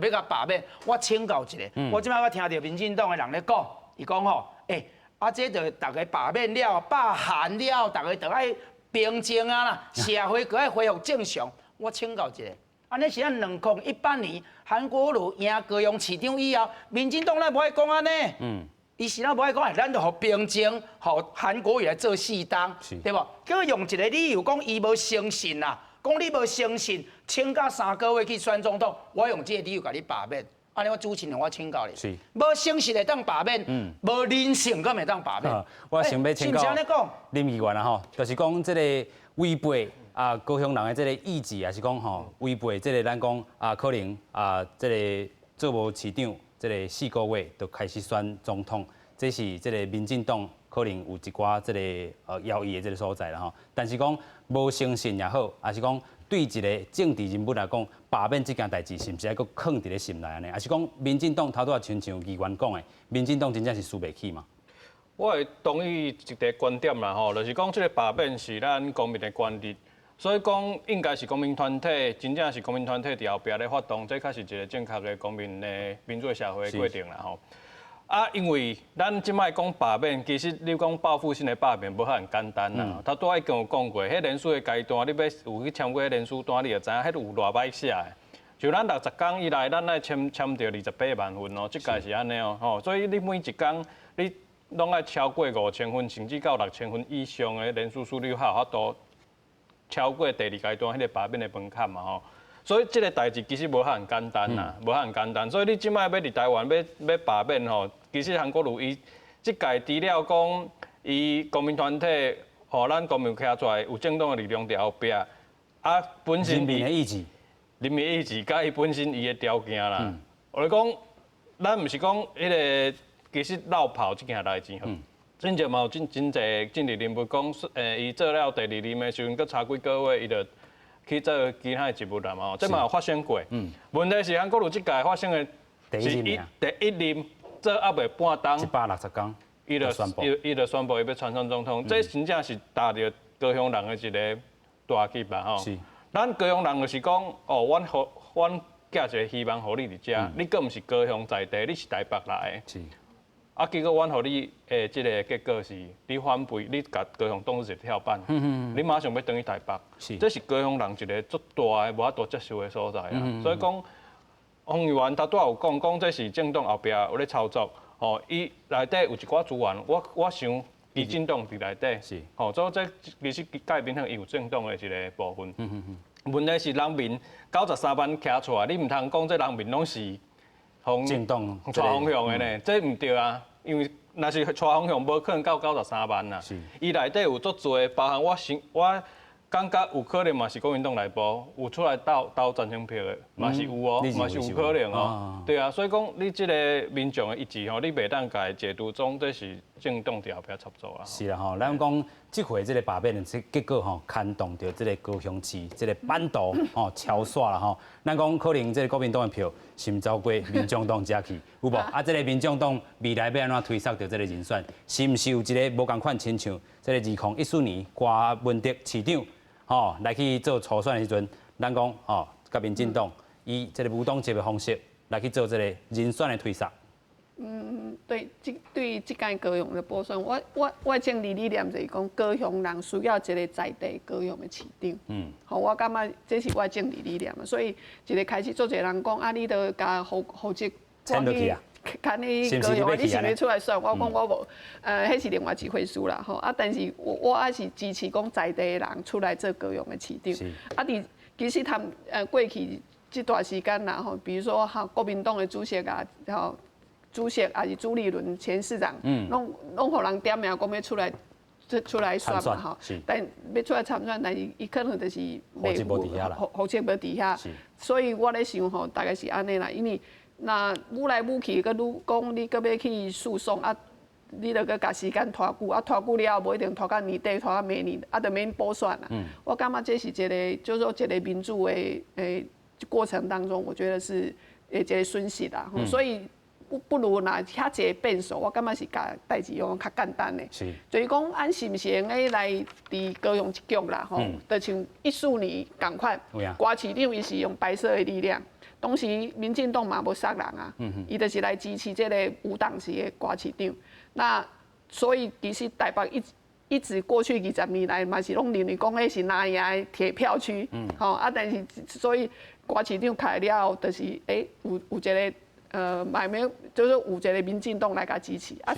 的，就欲共罷免。我請教一下，我這擺我聽著民進黨的人咧講，伊講吼，啊，這就逐家罷免了，罷韓了，逐家就愛平靜啊啦，社會閣愛恢復正常。我請教一下，按呢是按2018年韓國瑜贏高雄市長以後，民進黨咱無愛講按呢？伊是咱無愛講，咱就予平靜，予韓國瑜來做四冬，對無？結果用一个理由講伊無誠信啦，講你無誠信，請假3個月去選總統，我用這个理由共你罷免。按呢我主持人我請教你，無誠實會當罷免，無人性閣會當罷免。我想欲請教林議員啦吼，就是講這个違背啊高雄人的這个意志，也是講吼違背這个咱講啊可能啊這个做無市長，這个4個月就開始選總統，這是這个民進黨可能有一寡這个猶豫的這个所在啦吼。但是講無誠信也好，還是講對一个政治人物來講，罷免這件代誌是毋是愛閣囥佇咧心內按呢？還是講民進黨頭拄仔親像議員講的，民進黨真正是輸袂起嗎？我會同意一个觀點啦吼，就是講這个罷免是咱公民的權利，所以講應該是公民團體，真正是公民團體佇後壁咧發動，這確實一个正確的公民的民主的社會的過程啦吼。啊，因為咱這擺講罷免，其實你講報復性的罷免無遐爾簡單啦。頭拄仔已經有講過，彼連署的階段，你欲有去簽過連署單，你就知影，彼有偌歹寫的。就咱60工以內，咱愛簽簽著28萬份哦，這屆是按呢哦，吼，所以你每一工你攏愛超過5000份，甚至到6000份以上的連署數，你才有法度超過第二階段彼个罷免的門檻嘛吼。所以這个代誌其實無遐爾簡單啦，無遐爾簡單。所以你這擺欲佇台灣欲罷免吼，其實韓國瑜伊這屆除了講伊公民團體，予咱公民徛出來有政黨的力量佇後壁，啊，本身人民的意志，人民意志佮伊本身伊的條件啦。我來講，咱毋是講彼个其實落跑這件代誌吼，真正嘛有真真濟政治人物講，伊做了第二任的時陣，閣差幾个月，伊就去做其他的職務啦嘛，這嘛有發生過。問題是韓國瑜這屆發生的是伊第一任做猶未半冬，160工，伊就宣布伊欲參選總統，這真正是踏著高雄人的一个大吉吧吼。咱高雄人就是講，哦，阮予阮寄一个希望予你佇遮，你閣毋是高雄在地，你是台北來的。啊，結果阮予你的這个結果是，你反背，你共高雄當做一个跳板，你馬上欲轉去台北，這是高雄人一个足大的無法度接受的所在啊。所以講，洪議員頭拄仔有講，講這是政黨後壁有咧操作，吼，伊內底有一寡資源，我想基進黨佇內底，吼，所以這其實蓋變成伊有政黨的一个部分。問題是人民93萬徛出來，你毋通講這人民攏是政黨帶方向的呢，這毋對啊。因為若是帶方向，無可能到93萬啦。伊內底有足濟，包含我想，我感覺有可能嘛是國民黨內部有出來投投贊成票的，嘛是有哦，嘛是有可能哦。對啊，所以講你這个民眾的意志吼，你袂當共伊解讀講這是政黨佇後壁插足啊。是啦吼，咱講這回這個罷免的這結果吼，牽動著這個高雄市這個版圖吼，超煞啦吼。咱講可能這個國民黨的票是走過民眾黨遮去，有無？啊，這個民眾黨未來欲按怎推捒著這個人選，是毋是有一個無仝款親像這個2014年柯文哲市長吼來去做初選的時陣，咱講吼，佮民進黨以這個無黨籍的方式來去做這個人選的推捒。嗯，對，這對這屆高雄的補選，我政治理念就是講，高雄人需要一個在地高雄的市長。吼，我感覺這是我的政治理念嘛，所以一個開始足濟人講啊，你著共負責遷落去啊，看你高雄，你是欲出來選？我講我無，彼是另外一回事啦，吼啊！但是我還是支持講在地的人出來做高雄的市長。啊，佇其實他過去這段時間啦，吼，比如說哈國民黨的主席啊，吼。主席抑是朱立倫前市長，攏攏予人點名講欲出來出來選嘛吼，但欲出來參選，但是伊可能就是戶籍無佇遐啦，戶籍無佇遐，所以我咧想吼，大概是按呢啦，因為若舞來舞去，閣愈講你閣欲去訴訟啊，你著閣共時間拖久，啊拖久了後，無一定拖到年底，拖到明年，啊著免補選啦。我感覺這是一個，就是說一個民主的欸過程當中，我覺得是一個損失啦，所以。不如若遐濟變數，我感覺是共代誌用較簡單的。就是講，按是毋是會用來佇高雄一局啦？吼，就像14年仝款，郭市長伊是用白色的力量，當時民進黨嘛無殺人啊，伊就是來支持這個無黨籍的郭市長。那所以其實台北一直過去20年來嘛是攏認為講彼是藍營的鐵票區，吼啊，但是所以郭市長開了後，就是欸有一個。買沒就是有一個民進黨來共支持啊，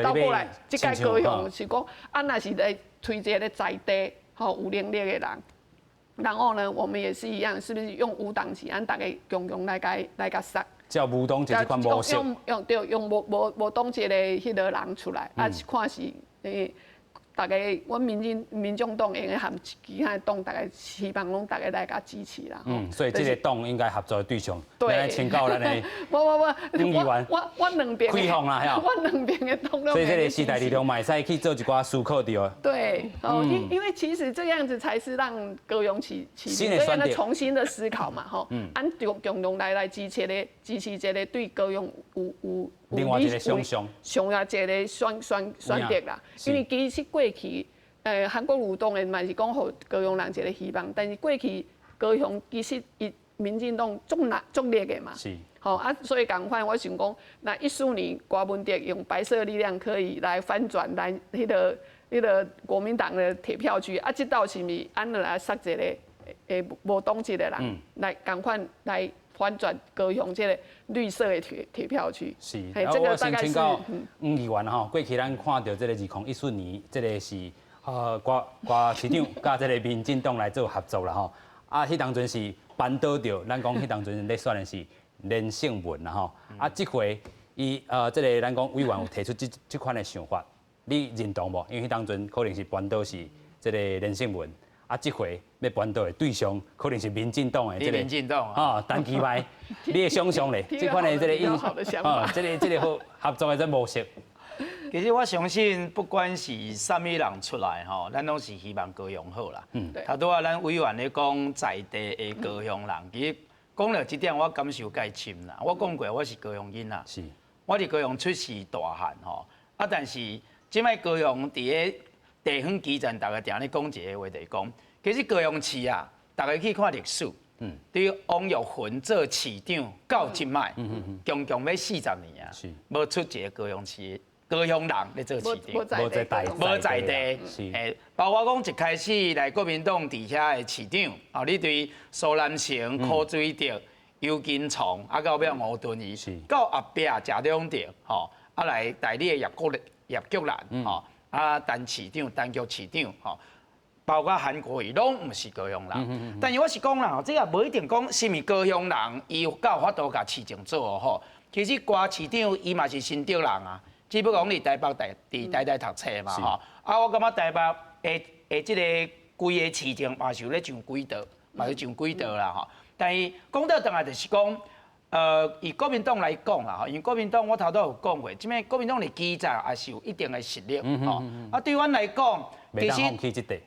倒過來，這屆高雄是講啊，若是來推一個在地吼有能力的人，然後呢，我們也是一樣，是不是用無黨籍，按逐家共同來共來共殺？照無黨籍這款模式，用用對用無黨籍的彼個人出來，啊，看是欸。逐家，阮民眾黨會用和其他黨，逐家希望攏逐家來共支持啦。嗯，所以這個黨應該合作的對象，來請教咱的無無無，我兩邊開放啦，我兩邊的黨所以這個時代力量嘛會使去做一寡思考對。對，哦，因為其實這樣子才是讓高雄市市民重新的思考嘛，吼。嗯。按共同來支持的，支持這個對高雄有另外一個想象，上一個選擇啦，因為其實過去，韓國瑜當然嘛是講予高雄人一個希望，但是過去高雄其實伊民進黨足難足力的嘛，吼啊，所以仝款我想講，若14年柯文哲用白色力量可以來翻轉來彼個國民黨的鐵票區，啊，這道是毋是按來殺一個無黨籍的人來仝款來翻轉高雄這個綠色的鐵票區？是，啊，我先請教黃議員吼，過去咱看著這個2014年，這個是郭市長佮這個民進黨來做合作啦吼，啊，彼當陣是扳倒著，咱講彼當陣咧選的是連勝文啦吼，啊，這回伊這個咱講委員有提出這款的想法，你認同無？因為彼當陣可能是扳倒是這個連勝文。啊，這回欲扳倒的對象可能是民進黨的這個民進黨啊，陳其邁，你的想象咧？這款的這個啊，這個好合作的這模式。其實我相信，不管是啥物人出來吼，咱攏是希望高雄好啦。頭拄仔咱委員咧講在地的高雄人，其實講了這點，我感受較深啦。我講過，我是高雄囡仔，我佇高雄出世大漢吼。啊，但是這擺高雄佇個地方基層，逐家定咧講一個話，就是講，其實高雄市啊，逐家去看歷史，對王玉珲做市長到這擺，強強欲40年啊，無出一個高雄市高雄人咧做市長，無在地，無在地，欸，包括講一開始來國民黨佇遐的市長，哦，你對蘇南成、柯水德、游金松，啊，到尾吳敦義，到後壁謝長廷，吼，啊來代理的葉菊蘭，吼。啊，陳市長、陳菊市長，吼，包括韓國瑜，攏毋是高雄人。但是我是講啦，這也無一定講是毋高雄人，伊有夠法度共市政做好。其實郭市長伊嘛是新竹人啊，只不過講佇台北台佇台大讀冊嘛，吼。啊，我感覺台北的的這個規个市政嘛是有咧上軌道，嘛是上軌道啦，吼。但是講倒轉來就是講，以國民黨來講啦，因為國民黨我頭拄有講過，這擺國民黨佇基層也是有一定的實力，吼。啊，對阮來講，其實。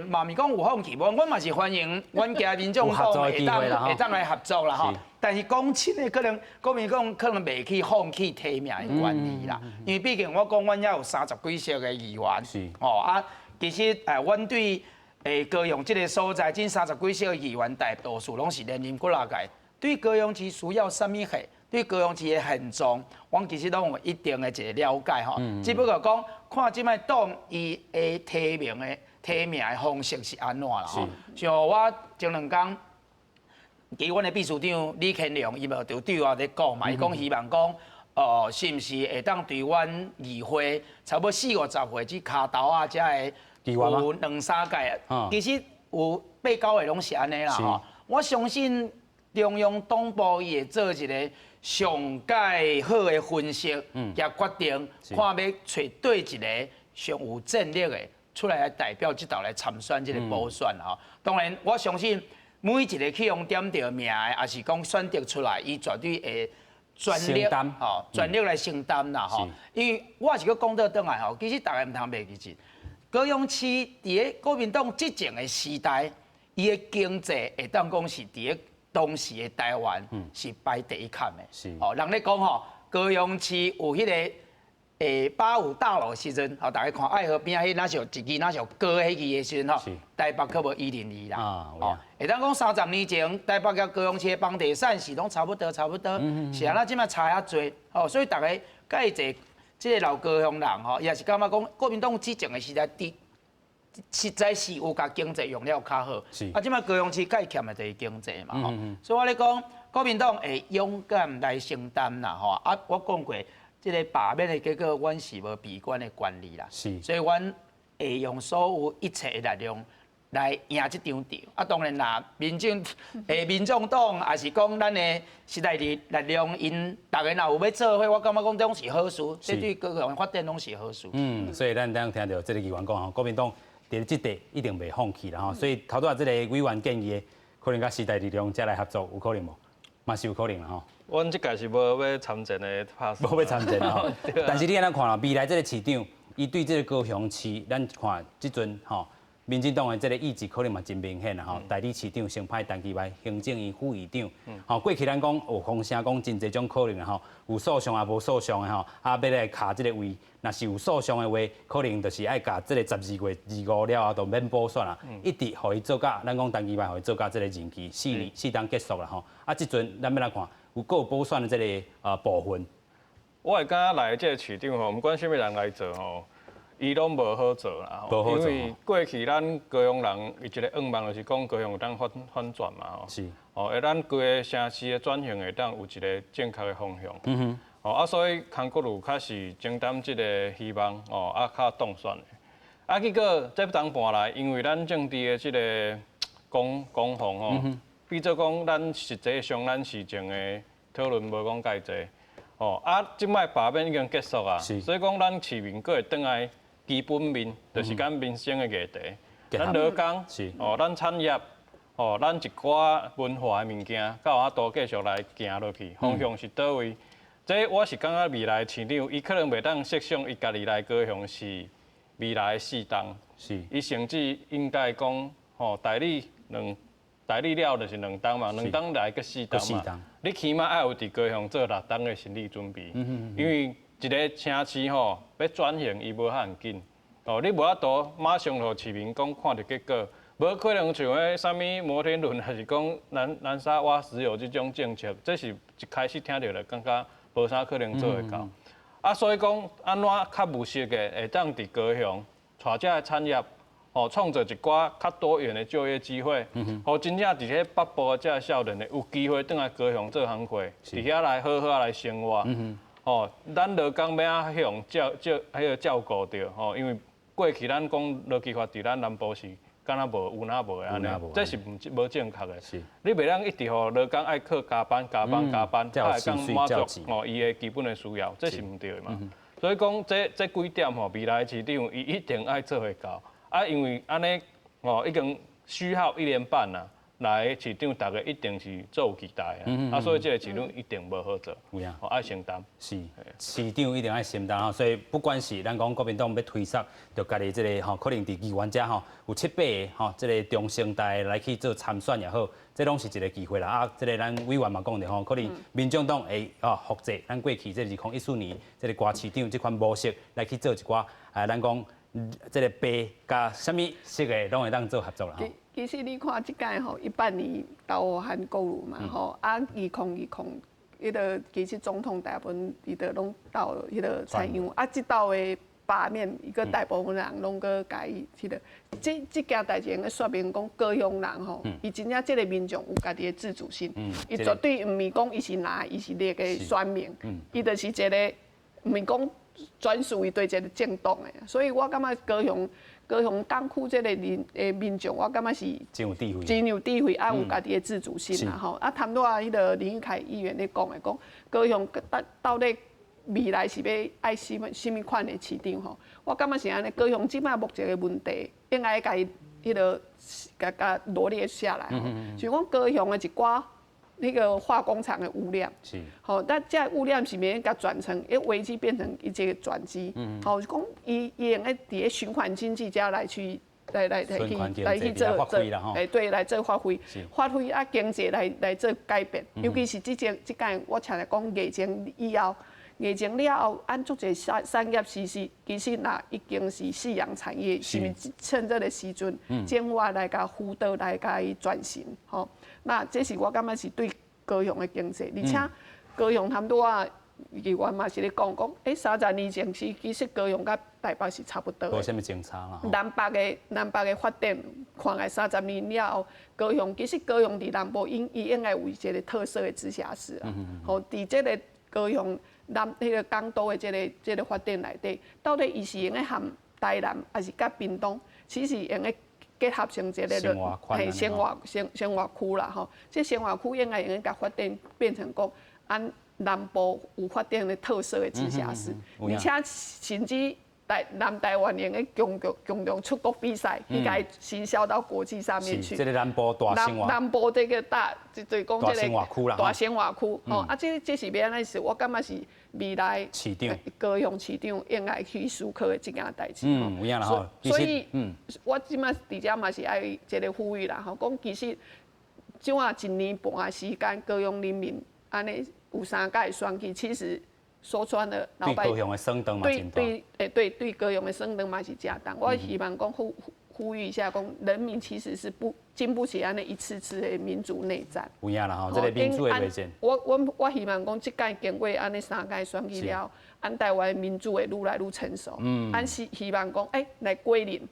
嘛毋是講有放棄，無，阮嘛是歡迎阮家民眾黨會當來合作啦，吼。但是講真的，可能國民黨可能袂去放棄提名的權利啦，因為畢竟我講阮遐有30幾席的議員，哦啊，其實阮對高雄這個所在，這30幾席的議員大多數攏是連任幾若屆，對高雄市需要啥物貨，對高雄市的現狀，阮其實攏有一定的一個了解吼。只不過講看這擺黨伊的提名的方式是按怎啦吼？像我前兩工，其實阮的秘書長李乾龍伊嘛就對我咧講嘛，伊講希望講，哦，是毋是會當對阮議會差不多四五十歲這跤頭仔遮的有兩三屆，其實有八九個攏是按呢啦吼。我相信中央黨部伊會做一個上蓋好的分析，佮決定，看欲揣佗一个上有戰力的出來來代表這道來參選這個補選吼。當然，我相信每一个去予點著名的，抑是講選擇出來，伊絕對會全力吼，全力來承擔啦吼。因為我是閣講倒轉來吼，其實大家毋通袂記得，高雄市佇咧國民黨執政的時代，伊的經濟會當講是佇咧當時的台灣是排第一級的。哦，人咧講吼，高雄市有彼个85大樓時陣，吼，大家看愛河邊仔彼若是有一支若是有高彼支的時陣吼，台北閣無101啦。哦，會當講30年前，台北佮高雄市的房地產是攏差不多，差不多。是按怎這擺差遐濟，吼，所以大家佮濟這个老高雄人吼，也是感覺講國民黨執政的時代，佇實在是有共經濟用了較好。啊，這擺高雄市較欠的就是經濟嘛，吼。所以我咧講，國民黨會勇敢來承擔啦，吼。啊，我講過。這个罷免的結果，阮是無閉關的權利啦，所以阮會用所有一切的力量來贏這場仗。啊，當然啦，民眾黨抑是講咱的時代力量，𪜶逐家若有欲做伙，我感覺講這攏是好事，這對高雄的發展攏是好事。嗯，所以咱剛聽著這个議員講吼，國民黨佇這塊一定袂放棄啦吼。所以頭拄仔這个委員建議的，可能佮時代力量遮來合作，有可能無？嘛是有可能啦吼。阮這屆是無欲參戰的拍算，無欲參戰吼。但是你按呢看啦，未來這個市長，伊對這个高雄市，咱看這陣吼，民進黨的這个意志可能嘛真明顯啦吼。代理市長先派陳其邁，行政院副院長。吼，過去咱講有風聲講真濟種可能吼，有訴訟也無訴訟的吼，啊，欲來卡這个位，若是有訴訟的話，可能就是愛共這个12月25了後就免補選啦，一直予伊做到，咱講陳其邁予伊做到這个任期4年4冬結束啦吼。啊，這陣咱欲來看。有閣有補選的這个部分，我會感覺來這个市長吼，毋管啥物人來做吼，伊攏無好做啦。因為過去咱高雄人伊一个願望就是講高雄會當翻轉嘛吼。哦，咱規个城市的轉型會當有一个正確的方向。哦，啊，所以韓國瑜較是承擔這个希望，哦，啊，較當選的。啊，結果這冬半來，因為咱政治的這个攻防吼，變做講咱實際上咱市政的討論無講蓋濟，哦，啊，這擺罷免已經結束啊，所以講咱市民閣會轉來基本面，就是講民生的議題，咱勞工，哦，咱產業，哦，咱一寡文化的物件，閣有法度繼續來行落去，方向是佗位？這我是感覺未來市長，伊可能袂當設想伊家己來高雄市未來的4冬，伊甚至應該講，吼，代理兩。代理了就是兩冬嘛，兩冬來閣四冬嘛。你起碼愛有佇高雄做6冬的心理準備，因為一个城市吼欲轉型，伊無遐緊。哦，你無法度馬上予市民講看著結果，無可能像彼啥物摩天輪，還是講南沙挖石油這種政策，這是一開始聽著就感覺無啥可能做會到。啊，所以講按怎較務實的，會當佇高雄帶這个產業。哦，創造一寡較多元的就業機會，予真正佇咧北部的這个少年的有機會轉來高雄做工課，佇遐來好好來生活。哦，咱勞工欲按怎予照照彼个照顧著吼，因為過去咱講勞基法佇咱南部是敢若無有若無的按呢，這是毋無正確的。你袂當一直予勞工愛靠加班加班加班，才會當滿足哦伊的基本的需要，這是毋對的嘛。所以講這幾點吼，未來市長伊一定愛做會到。啊，因為按呢，哦，已經虛耗1年半啦，來市長，大家一定是做有期待的，啊，所以這個市長一定無好做，有影，愛承擔。是，市長一定愛承擔吼，所以不管是咱講國民黨欲推捒，著家己這个吼，可能佇議員遮吼有七八个吼，這个中生代來去做參選也好，這攏是一个機會啦。啊，這个咱委員嘛講著吼，可能民眾黨會哦複製咱過去這2014年這个郭市長這款模式來去做一寡，啊，咱講這个白佮啥物色的攏會當做合作啦。其實你看這屆吼，18年投予韓國瑜嘛吼，啊，2020，彼个其實總統大部分伊都攏投彼个蔡英文，啊，這鬥的罷免，伊閣大部分人攏閣共伊彼个，這件代誌會用說明講高雄人吼，伊真正這个民眾有家己的自主性，伊絕對毋是講伊是藍，伊是綠的選民，伊就是一个毋是講專屬於對一個政黨的，所以我感覺高雄。高雄港區這个民的民眾，我感覺是真有智慧，真有智慧，啊，有家己的自主性啦吼。啊，頭拄仔彼个林裕凱議員咧講的，講高雄到底未來是欲愛啥物啥物款的市長吼？我感覺是按呢，高雄這擺目前的問題，應該共伊彼个共共羅列下來。像講高雄的一寡那个化工廠的污染，吼，但這污染是欲共轉成，一危機變成一個轉機，吼，講伊伊會用佇咧循環經濟遮來去來來來去來去做做，欸對，來做發揮，發揮啊經濟來來做改變，尤其是這這這屆我常常講疫情以後，疫情了後，按足濟產產業其實其實若已經是夕陽產業，是毋是趁這个時陣，政府來共輔導來共伊轉型，吼。那這是我感覺是對高雄的經濟，而且高雄頭拄仔議員嘛是咧講講，欸，30年前是其實高雄佮台北是差不多的。無啥物相差啦。南北的發展，看來三十年了後，高雄其實高雄佇南部應伊應該有一個特色的直轄市啊。吼，佇這个高雄南彼个港都的這个發展內底，到底伊是會用和台南，抑是佮屏東，其實會用結合成一个嘿生活生生活區啦吼，這生活區應該會用共發展變成講，按南部有發展的特色的直轄市，而且甚至台南台灣會用共共共同出國比賽，去共行銷到國際上面去。這个南部大生活，南部這个大，就就講這個大生活區啦，大生活區吼，啊，這這是欲按怎是，我感覺是未來市長高雄市長應該去思考的這件代誌。嗯，有影啦吼。所以，我這擺佇遮嘛是愛一个呼籲啦吼，講其實這啊一年半的時間，高雄人民按呢有三屆選舉，其實說穿了，對高雄的損傷嘛對對，欸對對高雄的損傷嘛是誠重。我希望講呼呼籲一下，講人民其實是不經不起按呢一次次的民主內戰。有影啦吼，這个民主的內戰。我希望講，這屆經過按呢三屆選舉了，按台灣民主會愈來愈成熟。按希希望講，欸，來歸零，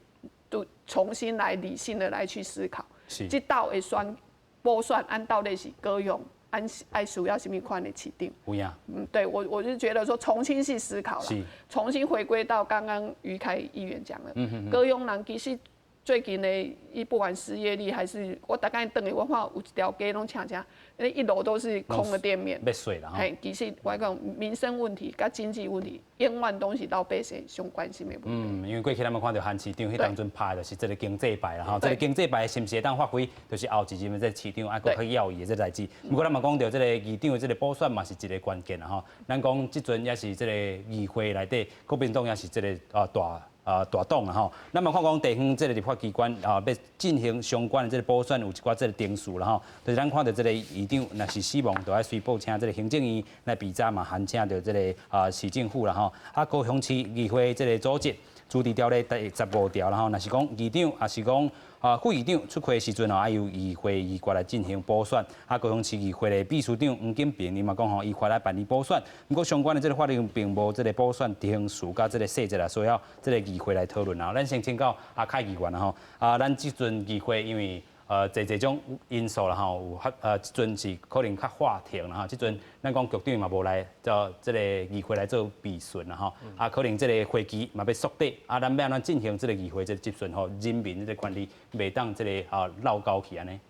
都重新來理性的來去思考。這道的選補選，按到底是高雄。按愛需要啥物款的市長？有影。嗯，對我我就覺得說重新去思考了，重新回歸到剛剛余凱議員講的，高雄人其實最近的，伊不管失業率還是我逐工轉去，我看有一條街攏恰恰，那一樓都是空的店面。欲稅啦。嘿，其實我講民生問題佮經濟問題，永遠攏是老百姓上關心的問題。嗯，因為過去咱們看著韓市長彼當陣拍的就是這个經濟牌啦，吼，這个經濟牌是毋是會當發揮，就是後一任的這个市長愛閣去要伊的這个代誌。毋過咱嘛講著這个議長的這个補選嘛是一个關鍵啦，吼。咱講這陣也是這个議會內底，國民黨也是這个啊大。啊，大黨啦吼，咱嘛看講地方這个立法機關啊，欲進行相關的這个補選，有一寡這个程序啦吼。就是咱看著這个議長若是死亡，就愛隨報請這个行政院來備查嘛，函請著這个啊市政府啦吼。啊，高雄市議會這个組織組織條例第15條啦吼，若是講議長，抑是講啊副議長出缺的時陣吼，愛由議會議決來進行補選。啊，高雄市議會的秘書長黃金平伊嘛講吼，依法來辦理補選。毋過相關的這个法令並無這个補選程序佮這个細節啦，需要這个議會來討論啊。咱先請教阿凱議員啦吼。啊，咱這陣議會因為濟濟種因素啦吼，有較這陣是可能較喊停啦吼。這陣咱講局長嘛無來做這个議會來做備詢啦吼。啊，可能這个會期嘛欲縮短，啊，咱欲按怎進行這个議會這个質詢吼，人民這个權利袂當這个啊落交去按呢。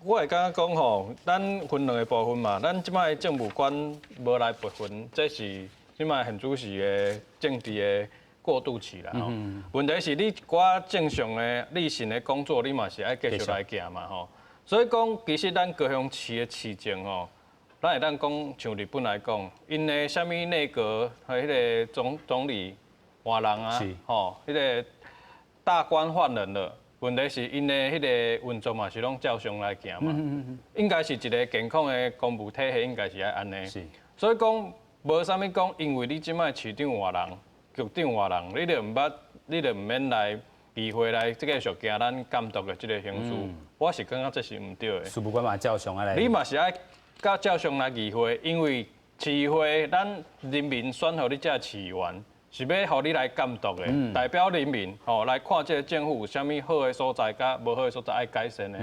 我會感覺講吼，咱分兩個部分嘛，咱這擺政務官無來備詢，這是這擺現主時的政治的過渡期啦吼。問題是你一寡正常的例行的工作，你嘛是愛繼續來行嘛吼。所以講，其實咱高雄市的市政吼，咱會當講像日本來講，𪜶的啥物內閣和彼个總理換人啊，吼，彼个大官換人了，問題是𪜶的彼个運作嘛是攏照常來行嘛，應該是一个健康的公務體系，應該是愛按呢。所以講，無啥物講，因為你這擺市長換人，局長換人，你就毋捌，你就毋免來議會來繼續行咱監督的這个程序，我是感覺這是毋對的。事務官嘛照常愛來。你嘛是愛佮照常來議會，因為市議會咱人民選予你這市議員，是欲予你來監督的，代表人民吼來看這个政府有啥物好的所在，佮無好的所在愛改善的。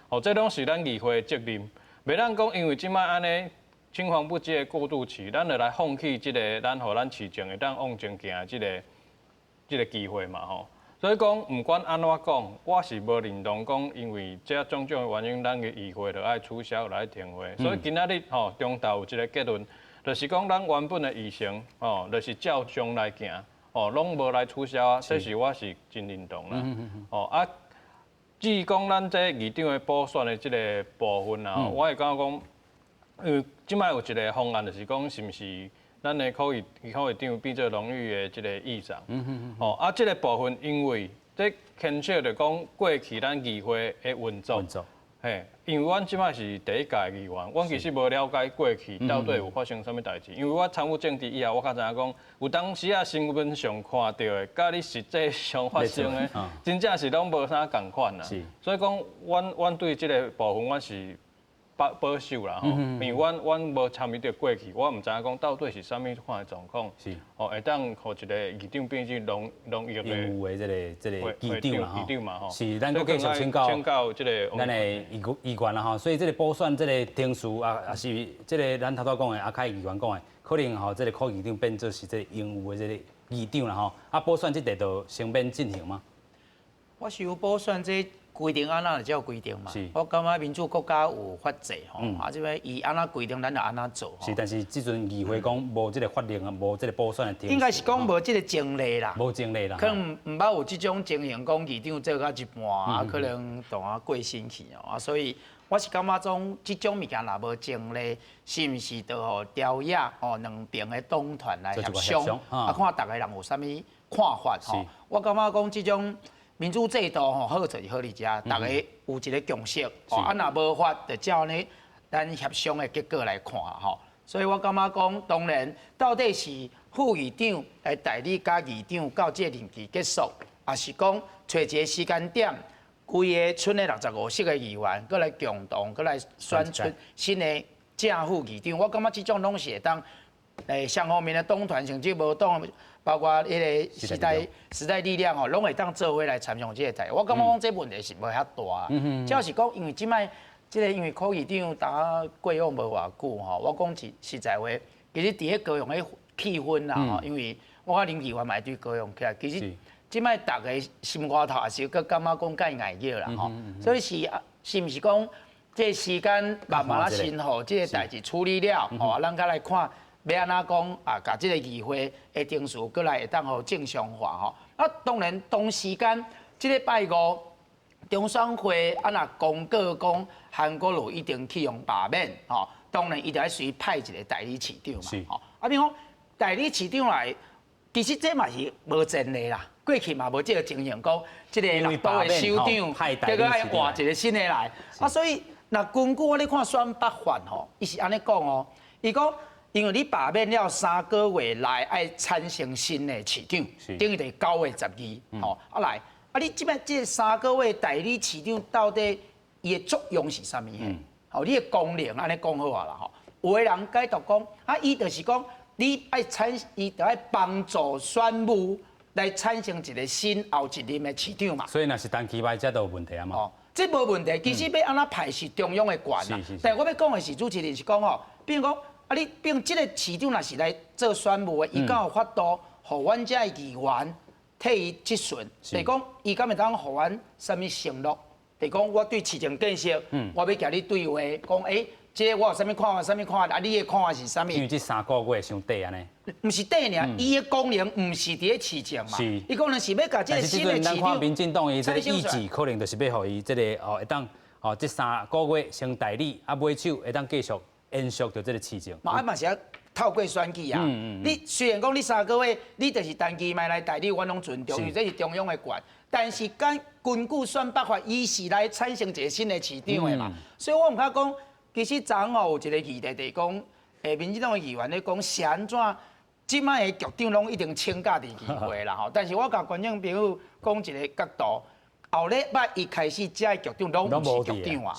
吼，這攏是咱議會的責任。袂當講因為這擺按呢青黃不接的過渡期，咱就來放棄這个咱予咱市政會當往前行的這个機會嘛吼。所以講，毋管按怎講，我是無認同講，因為這種種的原因，咱的議會就愛取消，來停會。所以今仔日吼，中晝有一個結論，就是講咱原本的議程吼，就是照常來行，吼，攏無來取消啊。這是我是真認同啦。吼啊，至於講咱這議長的補選的這个部分啊，我會感覺講，因為這擺有一個方案，就是講是毋是咱的副議長變做榮譽的這个議長，吼啊，這个部分因為這牽涉著講過去咱議會的運作，嘿，因為阮這擺是第一屆議員，阮其實無了解過去到底有發生啥物代誌。因為我參與政治以後，我較知影講，有當時啊新聞上看著的，佮你實際上發生的，真正是攏無啥仝款啦。所以講，阮對這个部分，阮是保守啦吼，因為阮無參與著過去，我毋知影講到底是啥物款的狀況，吼會當予一个議長變成榮譽的榮譽的這个議長啦吼，是，咱閣繼續請教這个咱的議員啦吼，所以這个補選這个程序啊，也是這个咱頭拄講的阿凱議員講的，可能吼這个副議長變做是這个榮譽的這个議長啦吼，啊補選這塊就先免進行嗎？我想補選這規定按怎就照規定嘛，我感覺民主國家有法制吼，啊這邊伊按怎規定，咱就按怎做。是，但是這陣議會講無這个法令啊，無這个補選的程序。應該是講無這个前例啦。無前例啦。可能毋捌有這種情形，講議長做到一半，啊可能當啊過身去哦，啊所以我是感覺講這種物件若無前例，是毋是就予朝野吼兩邊的黨團來協商，啊看逐个人有啥物看法吼。我感覺講這種。民主制度吼，好就是好佇遮，逐个有一个共識，啊，若無法就照呢咱協商的結果來看吼。所以我感覺講，當然到底是副議長來代理加議長到這个任期結束，抑是講揣一个時間點，規个賰的65席的議員，閣來共同閣來選出新的正副議長，我感覺這種攏是會當雙方面的黨團甚至無黨。包括彼个時代力量吼，攏會當做伙來參詳這个代。我感覺講這問題是無遐大，主要是講因為這擺這个因為柯議長當過往無偌久吼，我講實在話，其實佇咧高雄的氣氛啦吼，因為我佮林議員嘛會對高雄起來，其實這擺逐个心肝頭也是閣感覺講較𠢕熱啦吼，所以是是毋是講這个時間慢慢仔先予這个代誌處理了，吼，咱閣來看。欲按怎講啊？共這个議會的程序閣來會當予正常化吼。啊，當然同時間，這个拜五中選會啊，若公告講韓國瑜已經去予罷免吼，當然伊就愛隨派一个代理市長嘛。吼，啊，比如講代理市長來，其實這嘛是無前例啦。過去嘛無這个情形，講這个六都的首長，結果愛換一个新的來。啊，所以若根據我咧看選北法吼，伊是按呢講哦，伊講。因為你罷免了三個月內愛產生新的市長，等於就是9月12，吼啊來，啊你這擺這三個月代理市長到底伊的作用是啥物？吼，你的功能按呢講好啊啦吼。有的人解讀講，啊伊就是講你愛產，伊就愛幫助選務來產生一個新後一任的市長嘛。所以若是陳其邁，這都有問題啊嘛。哦，這無問題，其實欲按怎派是中央的權啦。但我欲講的是主持人是講吼，比如講。啊！你變這个市長若是來做選務的，伊敢有法度予阮遮的議員替伊質詢？就是講，伊敢會當予阮啥物承諾？就是講，我對市政建設，我欲共你對話，講欸，這个我有啥物看法，啥物看法？啊，你的看法是啥物？因為這三個月傷短按呢。毋是短爾，伊的功能毋是佇咧市政嘛？伊功能是欲共這个新的市長。但是這陣咱看民進黨伊這个意志，可能就是欲予伊這个哦會當。吼，這3個月先代理，啊，尾手會當繼續延續著這個市政。嘛，啊嘛是愛透過選舉啊。你雖然講你三個月，你就是陳其邁來代理，阮攏尊重，因為這是中央的權。但是根根據選罷法，伊是來產生一個新的市長的嘛。所以我毋敢講，其實昨昏吼有一個議題，就是講，民進黨的議員咧講是按怎，這擺的局長攏一定請假佇議會啦吼。但是我共觀眾朋友講一個角度，後禮拜一開始，這个局長攏毋是局長啊。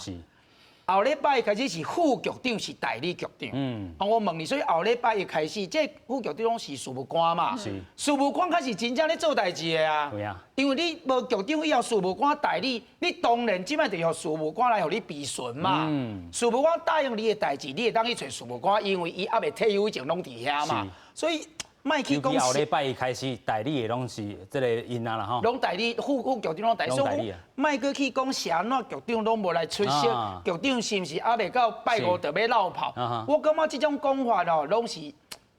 後禮拜一開始是副局長，是代理局長。啊，我問你，所以後禮拜一開始，這個副局長攏是事務官嘛？是。事務官才是真正咧做代誌的啊。對啊。因為你無局長以後，事務官代理，你當然這擺就予事務官來予你備詢嘛。事務官答應你的代誌，你會當去揣事務官，因為伊猶未退休以前攏佇遐嘛。所以。莫去講。後禮拜一開始代理的攏是這個𪜶啊啦吼。攏代理副局長攏代理，所以莫閣去講是按怎局長攏無來出席，局長是毋是猶未到拜五就欲落跑？我感覺這種講法哦，攏是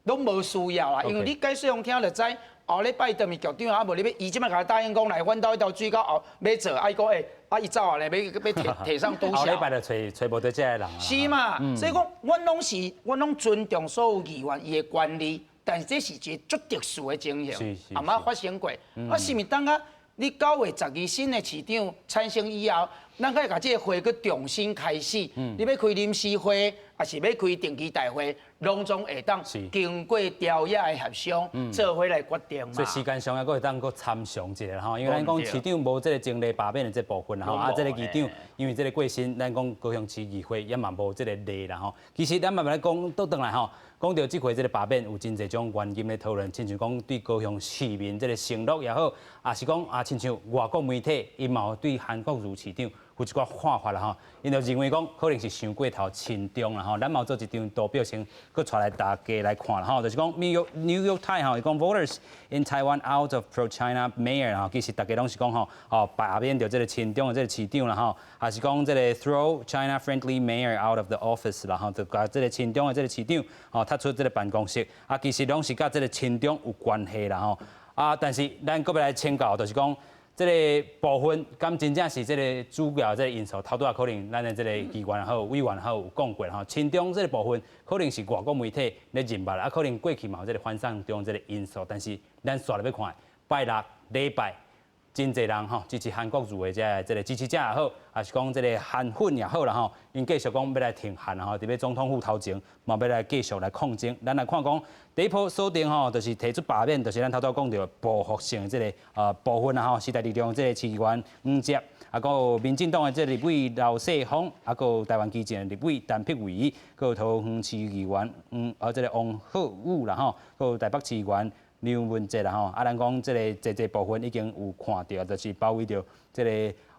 攏無需要啊，因為你解說用聽就知。後禮拜當面局長啊，無你欲伊這擺共答應講來，阮兜彼條水溝後欲做，啊伊講欸，啊伊走啊咧，欲欲提提上拄後禮拜就揣揣無著這个人。是嘛？所以講，阮攏是阮攏尊重所有議員伊的權利。但是這是一個足特殊的情形，也毋捌發生過。啊，是毋是等下你9月12新的市長產生以後，咱該共這個會閣重新開始？你欲開臨時會，抑是欲開定期大會，攏總會當經過朝野的協商，做伙來決定嘛。所以時間上猶閣會當閣參詳一下吼，因為咱講市長無這個前例罷免的這部分啦吼，啊，這個議長因為這個過身，咱講高雄市議會也嘛無這個例啦吼。其實咱慢慢來講，倒轉來吼。講著這回這個罷免有真濟種原因的討論，親像講對高雄市民這個承諾也好，抑是講啊，親像外國媒體伊嘛有對韓國瑜市長有一寡看法啦吼，𪜶就認為講可能是傷過頭親中啦吼。咱嘛有做一張圖表先，閣帶來大家來看啦吼，就是講 New York Times 吼，伊講 Voters in Taiwan out of pro-China mayor 吼，其實大家攏是講吼，哦罷免著這個親中的這個市長啦吼，抑是講這個 throw China-friendly mayor out of the office 啦吼，就共這個親中的這個市長吼，踢出這個辦公室，啊，其實攏是佮這個親中有關係啦吼。啊，但是咱閣欲來請教，就是講。這個部分敢真正是這個主要這個因素，頭拄仔可能咱的這個議員也好、委員也好有講過吼，親中這個部分可能是外國媒體咧認捌，啊，可能過去嘛有這個反送中這個因素，但是咱煞來欲看，拜六禮拜真濟人吼支持韓國瑜的這個支持者也好，抑是講這個韓粉也好啦吼，𪜶繼續講欲來挺韓吼，佇咧總統府頭前嘛欲來繼續來抗爭。咱來看講第一波鎖定吼，就是提出罷免，就是咱頭拄講著報復性的這個部分啦吼，時代力量這個市議員黃捷，啊，閣有民進黨的這個立委劉世鋒，啊，閣有台灣基進的立委陳柏惟，閣有桃園市議員這個王浩宇啦吼，閣有台北市議員梁文傑啦吼，啊，咱講這個這部分已經有看著，就是包圍著這個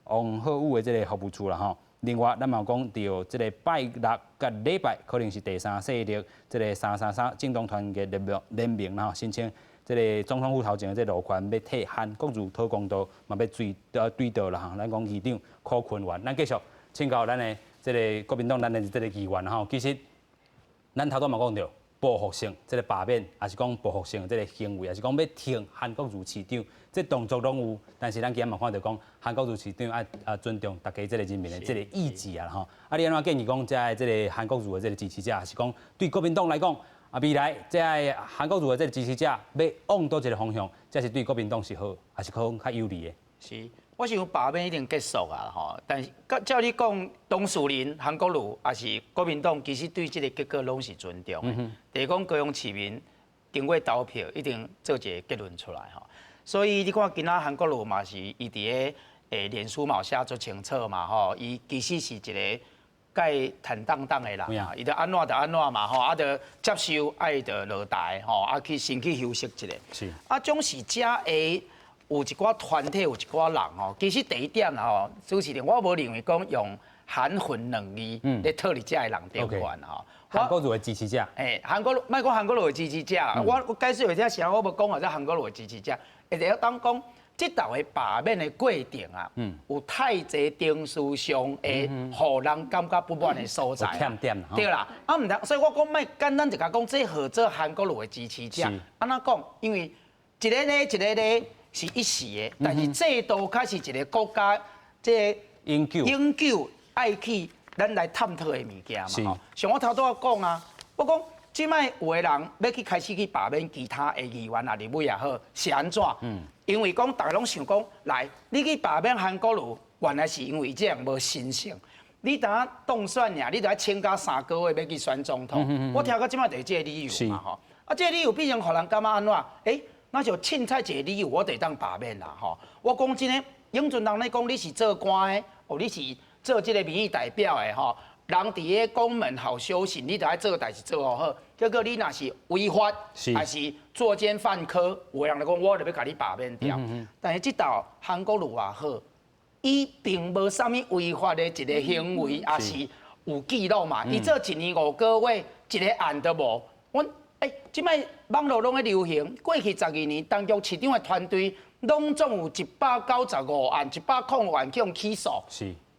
王浩宇的這個服務處啦吼。另外，咱嘛有講著這個拜六佮禮拜可能是第三勢力，這個333政黨團結聯盟啦吼，申請這個總統府頭前的這個路權，欲替韓國瑜討公道，嘛欲追對到啦吼。咱講議長柯坤元，咱繼續請教咱的這個國民黨咱的這個議員吼。其實咱頭拄嘛講著。報復性這個罷免，抑是講報復性這個行為，抑是講欲挺韓國瑜市長，這動作攏有。但是咱今日嘛看著講，韓國瑜市長愛尊重大家這個人民的這個意志啊吼。啊，你按怎建議講，這這個韓國瑜的這個支持者，抑是講對國民黨來講，啊未來這个韓國瑜的這個支持者欲往佗一個方向，這是對國民黨是好，抑是講較有利的？是，我想罷免已經結束啊吼，但是照你講，當事人韓國瑜抑是國民黨，其實對這個結果攏是尊重的。就是講高雄市民經過投票，一定做一個結論出來吼。所以你看今仔韓國瑜嘛是伊佇咧臉書嘛有寫足清楚嘛吼，伊其實是一個蓋坦蕩蕩的人，伊就按怎就按怎嘛吼，啊就接受，啊伊就落台吼，啊去先去休息一下。啊，總是遮會有一寡團體，有一寡人吼，其實第一點啦吼，主持人我無認為講用韓粉兩字咧套佇遮的人頂懸吼。韓國瑜的支持者。欸，韓國莫講韓國瑜的支持者，我解釋話這時候我無講話這韓國瑜的支持者，會當講這道的罷免的過程啊，有太濟程序上會予人感覺不滿的所在。欠點。對啦，啊毋通，所以我講莫簡單就共講這號做韓國瑜的支持者。按怎講？因為一个咧一个咧是一時的，但是制度確是一個國家這永久永久。愛去咱來探討的物件嘛。像我頭拄仔講啊，我講這擺有的人欲去開始去罷免其他的議員啊、立委也好，是按怎？因為講大家攏想講，來你去罷免韓國瑜，原來是因為這人無神聖。你等下當選爾，你就愛請假3個月欲去選總統。我聽到這擺就是這個理由嘛吼。啊，這個理由變成予人感覺按怎？欸，那就凊彩一個理由，我就會當罷免啦吼。我講真的，永春人咧講你是做官的，哦，你是做這個民意代表的吼。人佇咧公門好修行，你就愛做代誌做好好。結果你若是違法，還是作奸犯科，有的人就講我就欲共你罷免掉。但是這道韓國瑜也好，伊並無啥物違法的一個行為，也是有記錄嘛。伊做一年5個月，一個案都無。阮欸，這擺網路攏咧流行，過去12年，當局市長的團隊攏總有195案、105案去予起訴。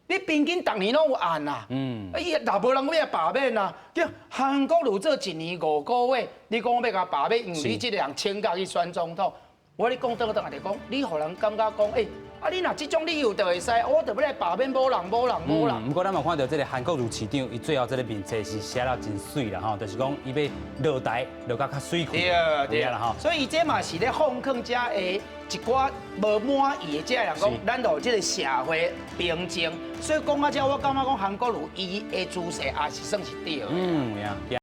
你平均逐年攏有案啊，伊若無人欲來罷免啊，叫韓國瑜做一年五個月，你講我欲共罷免，因為你這個人請假去選總統，我咧講倒轉來就講，你予人感覺講，欸，啊你若這種理由就會使，我就欲來罷免某人某人某人。毋過咱嘛看著這個韓國瑜市長，伊最後這個面冊是寫了真媠啦吼，就是講伊欲落台落甲較媠氣。對對啦吼，所以伊這嘛是咧放勸遮的一寡無滿意的這人講，咱予這個社會平靜。所以講到這，我感覺講韓國瑜伊的姿勢也是算是對的。嗯，有影。